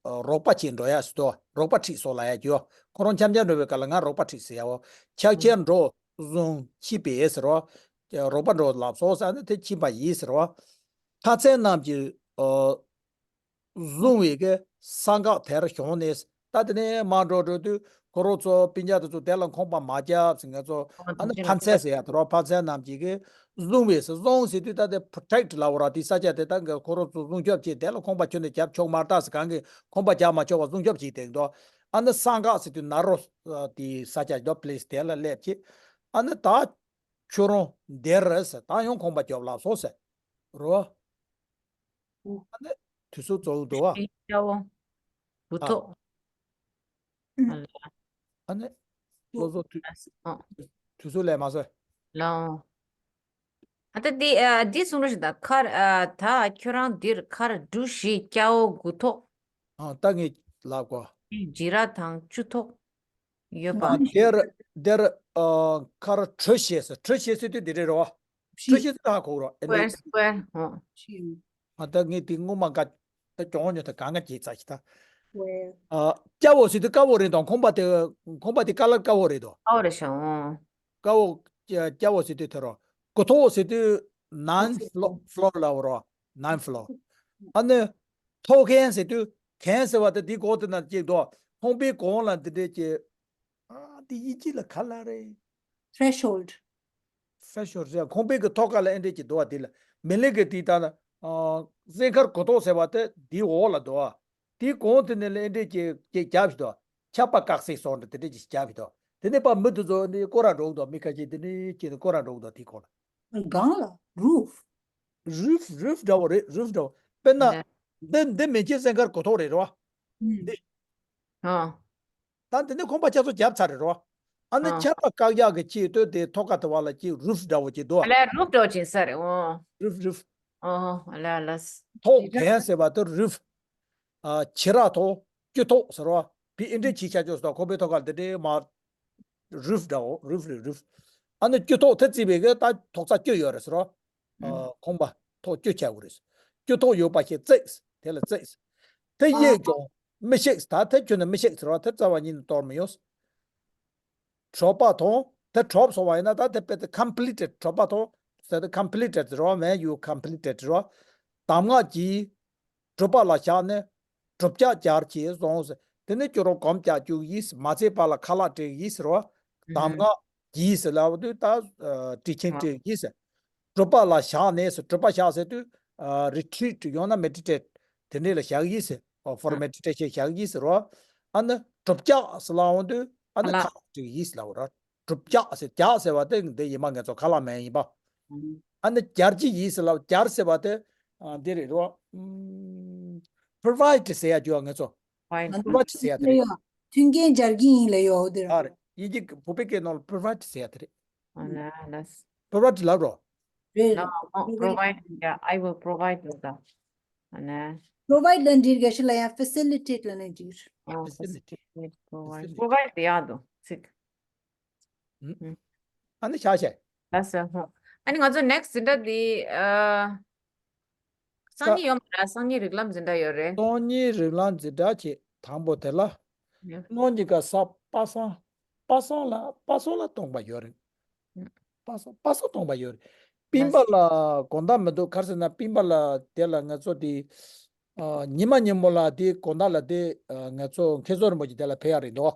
རོགས་པ་བྱེད་འགྲོ་ཡ་ཟེར་དོ། རོགས་པ་ཁྲིད་སོགས་ལ་ཡ་རྒྱུ། ཁོ་རང་འཆམ་འཆམ་འགྲོ་བའི་སྐབས་ལ་ང་རོགས་པ་ཁྲིད་ཟེར་ཡའོ། ཕྱག་འཁྱེར་འགྲོ་བཟུང་ཁྱིད་པའི་ཟེར་རོ། རོགས་པ་འགྲོ་ལབ་སོང་ཟེར་ནས་དེ་ཁྱིད་པ་ཡིན་ཟེར་རོ། ལྷ་མཚན་རྣམས་ཀྱིས་བཟུང་བའི་གི་ས་འགག་དེར་ཞོན་ནས། ད་དེ་ནས་མར་འགྲོ་འགྲོ་དུས་ཁོ་རང་ཚོ་སྤུན་ཀྱག་དེ་ཚོ་དེ་ལ་ཁོང་པ་མ་བརྒྱབ་ཟེར། ང་ཚོ་ཨ་ནི་ཕན་ཚུན་ཟེར་ཡ་དེ་རོ། ཕན་ཚུན་རྣམས་ཀྱིས་གི་བཟུང་བའི་ཟེར། བཟུང་ཟེར་དུས་ད་དེ་པྲོ་ཊེག་ཊི་ལབ་ར། དེ་ས་ཆ་དེ་ད་གི་ཁོ་རང་ཚོ་སྲུང་སྐྱོབ་བྱེད། དེ་ལ་ཁོང་པ་ཁྱོན་ནས་བརྒྱབ་ཆོག་མ་རེད་ཟེར། གང་གི་ཁོང་པ་བརྒྱབ་མ་ཆོག་པ་སྲུང་སྐྱོབ་བྱེད་དེ་འདུག་ཨ་ནི་ས་འགག་ཟེར་དུས་ན་རོ། དེ་ས་ཆ་དེ་པི་ལེ་སི་དེ་ལ་སླེབས་ཀྱི། ཨ་ནི་ད་ཁྱོད་རང་འདིར་ཟེར། ད་ཡང་ཁོང་པ་རྒྱོབ་ལབ་སོང་ཟེར་རོ། ཨོ། ཨ་ནི་དུས་ཚོད་རྫོགས་འདུག་བ། སྐྱ་བོ། བུ་ཨ། ཐོག་ཨ་ལ། ཨ་ནི་བློ་བཟང་དུས་ཨ་སི་ཨ། དུས་ཚོད་ལས་མ་སོན། ལའོ། ཨ་ད་འདི་ཨ་འདི་གསུང་རོགས་ཞིག་དང་། མཁར་ཨ་ད་ཁྱོད་རང་འདིར་མཁར་གྲུ་བཞི་སྐྱ་བོ་དགུ་ཐོག་ཨ་ད་ངས་ལབ་གོ། བྱི་ར་དང་བཅུ་ཐོག་ཡོད་པ། ཨ་དེར་དེར་ཨ་མཁར་གྲུ་བཞི་ཟེར། གྲུ་བཞི་ཟེར་དུས་འདི་རེད་རོ། གྲུ་བཞི་ཟེར་ཧ་གོ་རོ། ཨེ་འདྲ། སི་ཀོ་ཡར་སི་ཀོ་ཡར། ཨོ། ཨ་ད་ངས་དེ་སྔོན་མ་འགའ་ད་གྱོང་ཉོ་ད་གང་ག་བྱས་ཚར་ཞིག་ད། ཨ་སྐྱ་བོ་ཟེར་དུས་དཀར་བོ་རེད་དང་། ཁོང་པ་དེ་ཁོང་པ་དེ་ཀ་ལར་དཀར་བོ་རེད་དོ། ཨོ་རེད་ཤག་ཨོ། དཀར་བོ་སྐྱ་སྐྱ་བོ་ཟེར་དུས་དེ་རོ། དགུ་ཐོག་ཟེར་དུས་ནན་ཕི་ལོར་ལབ་རོ། ནན་ཕི་ལོར། ཨ་ནི་ཐོག་ཁན་ཟེར་དུས། ཁན་ཟེར་བ་དེ་དེའི་གོང་དེ་ན་གཅིག་འདུག་ཁང་པའི་གོང་ལ་འདི་འདྲས་ཀྱི། ཨ་དེ་དབྱིན་ཇི་ལ་ག་ལ་རེད། Threshold. Threshold ཟེར། ཁང་པའི་གི་ཐོག་ཁ་ལ་ཨེ་འདྲས་ཀྱི་འདུག་བ། དེ་ལ་མི་ལི་གི་དེ་ལྟ་ན། ཨ་སྲས་མཁར་དགུ་ཐོག་ཟེར་བ་དེ་དེའི་འོག་ལ་འདུག་བ། དེའི་གོང་དེ་ནས་ལ་ཨེ་འདྲས་ཀྱི་ཀྱི་རྒྱབ་ཞིག་འདུག་ཆར་པ་བཀག་སའི་སོགས་འདྲ་དེ་འདྲས་ཀྱི་རྒྱབ་ཞིག་འདུག་དེ་ནས་པ་མི་དེ་ཚོ་ནི་སྐོར་ར་འགྲོ་གི་འདུག་མི་ཁ་ཤས་དེ་འདྲས་ཀྱི་ནི་སྐོར་ར་འགྲོ་གི་འདུག་དེའི་གོང་ལ། སྒང་ལ། Roof. Roof, roof འདྲ་བོ་རེད། Roof འདྲ་བོ། དཔེར་ན། ཨ་ལས། འདི་འདི་མེ་ཁྱེད་སྲས་མཁར་གོ་ཐོག་རེད་རོ། ཨུམ། འདི། ཨ། ད་འདི་ནི་ཁང་པ་ཆ་ཚོ་བརྒྱབ་ཚར་རེད་རོ། ཨ་ནི། ཨ། ཆར་པ་བཀག་ཡག་གི་ཆེད་དུ་དེ་ཐོག་ཁ་དེ་བ་ལ་ཅིག་roof འདྲ་བོ་ཅིག་འདུག་ཨ་ལས་roof འདྲ་བོ་ཅིག་ས་རེད། ཨོ། Roof, roof. ཨོ་ཨ་ལས་ཨ་ལས། ཐོག་ཁན་ཟེར་བ་དེ་roof། ཨ་བྱི་ར་ཐོག་སྐྱི་ཐོག་ཟེར་བ། བི་ཨེ་འདྲས་ཆི་ཆ་ཅོག་ཟེར་ཁོ་པའི་ཐོག་ཁ་འདི་འདྲས་མ། Roof འདྲ་བོ། Roof རེད། Roof། ཨ་ནི་སྐྱི་ཐོག་དེ་བརྩིས་པའི་གི་ད་ཐོག་རྩ་སྐྱི་ཡོད་རེད་ཟེར་རོ། ཨ་ཁང་པ་ཐོག་སྐྱི་ཆགས་དགོས་རེད། སྐྱི་ཐོག་ཡོད་པ་ཞིག་བརྩིགས། དེ་ལ་བརྩིགས། དེ་གཡས་ཀྱང་མི་ཤིགས། ད་དེ་ཁྱོན་ནས་མི་ཤིགས་ཟེར་བ་དེ་རྩ་བ་ཉིད་ནས་གཏོར་མི་ཡོང་། གྲུབ་པ་དང་དེ་གྲུབ་སོང་བ་ཡིན་ན་ད་དེ་དཔེ་དེ་completed། གྲུབ་པ་དང་ཟེར་དེ་completed ཟེར་རོ། When you completed ཟེར་རོ། གདམས་ངག་གིས། གྲུབ་པ་ལ་བཞག་ནས། གྲུབ་ལྕག་སྦྱར་གྱིས་བཟུང་ཟེར། དེ་ནས་ཁྱོད་རང་གོམ་རྒྱག་བཅུག་ཡིས། མ་ཚད་པ་ལ་ཁ་ལག་སྤྲད་ཡིས་ཟེར་བ། གདམས་ངག་གིས་ཟེར་ལབ་དུས་ད་ཨ་དྲི་ཆེན་སྤྲད་ཡིས་ཟེར། གྲུབ་པ་ལ་བཞག་ནས་ཟེར། གྲུབ་པ་བཞག་ཟེར་དུས་ཨ་retreat ཡང་ན་meditate དེ་འདྲས་ལ་བཞག་ཡིས་ཟེར། ཨོ་for meditation བཞག་ཡིས་ཟེར་བ། ཨ་ནི་གྲུབ་ལྕག་ཟེར་ལབ་དུས་ཨ་ནི་ཁ་ལག་སྤྲད་ཡིས་ལབ་ར། གྲུབ་ལྕག་ཟེར། ལྕག་ཟེར་བ་དེ་འདི་ཡིན་པ་ངེད་ཚོ་ཁ་ལག་མེད་ཡིན་པ། ཨ་ནི་སྦྱར་གྱི་ཡིས་ཟེར་ལབ། སྦྱར་ཟེར་བ་དེ་ཨ་འདི་རེད་རོ། ཨམ་provide ཟེར་ཡ་རྒྱུ་བ་ངེད་ཚོ། Provide ཟེར་ཡ་དེ་རེད། མཐུན་རྐྱེན་སྦྱར་གྱི་ཡིན་ལ་ཡོད་དེ་ར། ཨ་རེད། དབྱིན་ཇི་བོད་པའི་སྐད་ནང་ལ་provide ཟེར་ཡ་དེ་རེད། ཨ་ལ་ལ། Provide ལབ་རོ། རེད། ལ་ཨོ་provide. Yeah, I will provide ལ་ད། ཨ་ནི། Provide ལ་འགྲིག་ག་ཤི་ལ་ཡ་facilitate ལ་ནི་འགྲིག་ཨོ་facilitate. Facilitate, provide. Facilitate. Provide དེ་ཡག་འདུག་ཚིག་ཨ་ནི་ཤ་ཤ། ལགས་སོ། ཨ་ནི་ང་ཚོ་next འཛིན་གྲྭ་འདི་ཨ། སང་ཉིན་ཡོད་མ་རེད། སང་ཉིན་རིགས་ལམ་འཛིན་གྲྭ་ཡོད་རེད། སང་ཉིན་རིགས་ལམ་འཛིན་གྲྭ་བྱེད་དང་པོ་དེ་ལ། ཡ། གནངས་ཉིན་ཀ་གཟའ་པ་སངས། པ་སངས་ལ་པ་སངས་ལ་སྟོང་པ་ཡོད་རེད། ཡ། པ་སངས་པ་སངས་སྟོང་པ་ཡོད་རེད། སྤེན་པ་ལ་དགོང་དག་མི་འདུག་ག་རེ་ཟེར་ན་སྤེན་པ་ལ་དེ་ལ་ང་ཚོ་དེ། ཨ་ཉི་མ་ཉིན་མོ་ལ་དེ་དགོང་དག་ལ་དེ་ཨ་ང་ཚོ་མཁན་ཟུར་རིན་པོ་ཆེ་དེ་ལ་ཕེབས་ཡ་རེད་འདུག་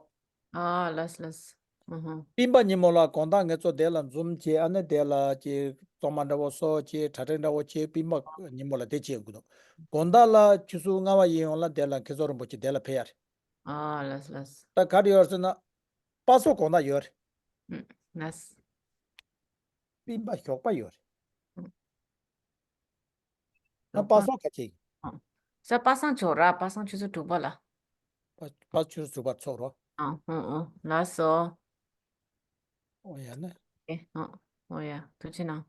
ཨ་ལགས་ལགས། ཨ་ཧ། སྤེན་པ་ཉིན་མོ་ལ་དགོང་དག་ངེད་ཚོ་དེ་ལ་འཛོམས་བྱས། ཨ་ནི་དེ་ལ་ཅིག་བཙོང་མ་འདྲ་བོ་བཟོ་བྱས། གྲ་སྒྲིག་འདྲ་བོ་བྱས། སྤེན་པ་ཉིན་མོ་ལ་དེ་བྱེད་དགོས་འདུག་དགོང་དག་ལ་ཆུ་ཚོད་ལྔ་པ་ཡིན་ཡོང་ལ་དེ་ལ་མཁན་ཟུར་རིན་པོ་ཆེ་དེ་ལ་ཕེབས་ཡ་རེད། ཨ་ལགས་ལགས། ད་ག་རེ་ཡོད་ཟེར་ན། པ་སངས་དགོང་དག་ཡོད་རེད། ལགས། སྤེན་པ་ཞོགས་པ་ཡོད་རེད། ཨ་པ་སངས་ག་ཅིག་ཨ། ས་པ་སངས་ཆོག་ར། པ་སངས་ཆུ་ཚོད་དྲུག་པ་ལ། པ་པ་ཆུ་ཚོད་དྲུག་པ་ཚོགས་རོགས། ཨ་ཧོ་ཨོ་ལགས་སོ། ཨོ་ཡ་ན། ཨེ་ཨོ་ཨོ་ཡ་ཐུགས་རྗེ་གནང་།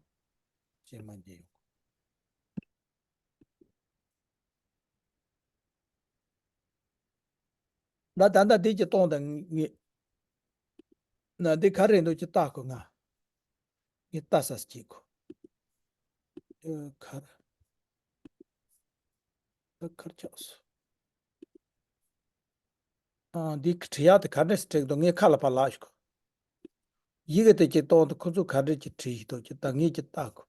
རྗེས་མ་མཇལ་ཡོང་། ད་ད་ལྟ་འདི་གཅིག་གཏོང་དང་ངས། ན་འདི་ག་རེ་འདུག་ཅིག་ལྟ་དགོས་ང་། ངས་ལྟ་ས་སྐྱེ་དགོས། ཨ། གར། ད་གར་ཆགས་སོང་། ཨ། འདི་བྲི་ཡག་དེ་ག་འདྲས་སེ་བྲིས་འདུག་ངས་ཁ་ལ་ཕར་ལབ་ཞིག་གོ། ཡི་གེ་དེ་གཅིག་གཏོང་དུ་ཁོ་ཚོ་ག་འདྲས་ཀྱི་བྲིས་ཤིག་འདུག་ཅིག་ད་ངས་ཅིག་ལྟ་དགོས།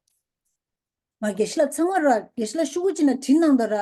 ང་དགེ་བཤེས་ལགས་ཚང་མ་ར། དགེ་བཤེས་ལགས་ཤོག་གུ་ཅིག་ན་བྲིས་གནང་དང་ར།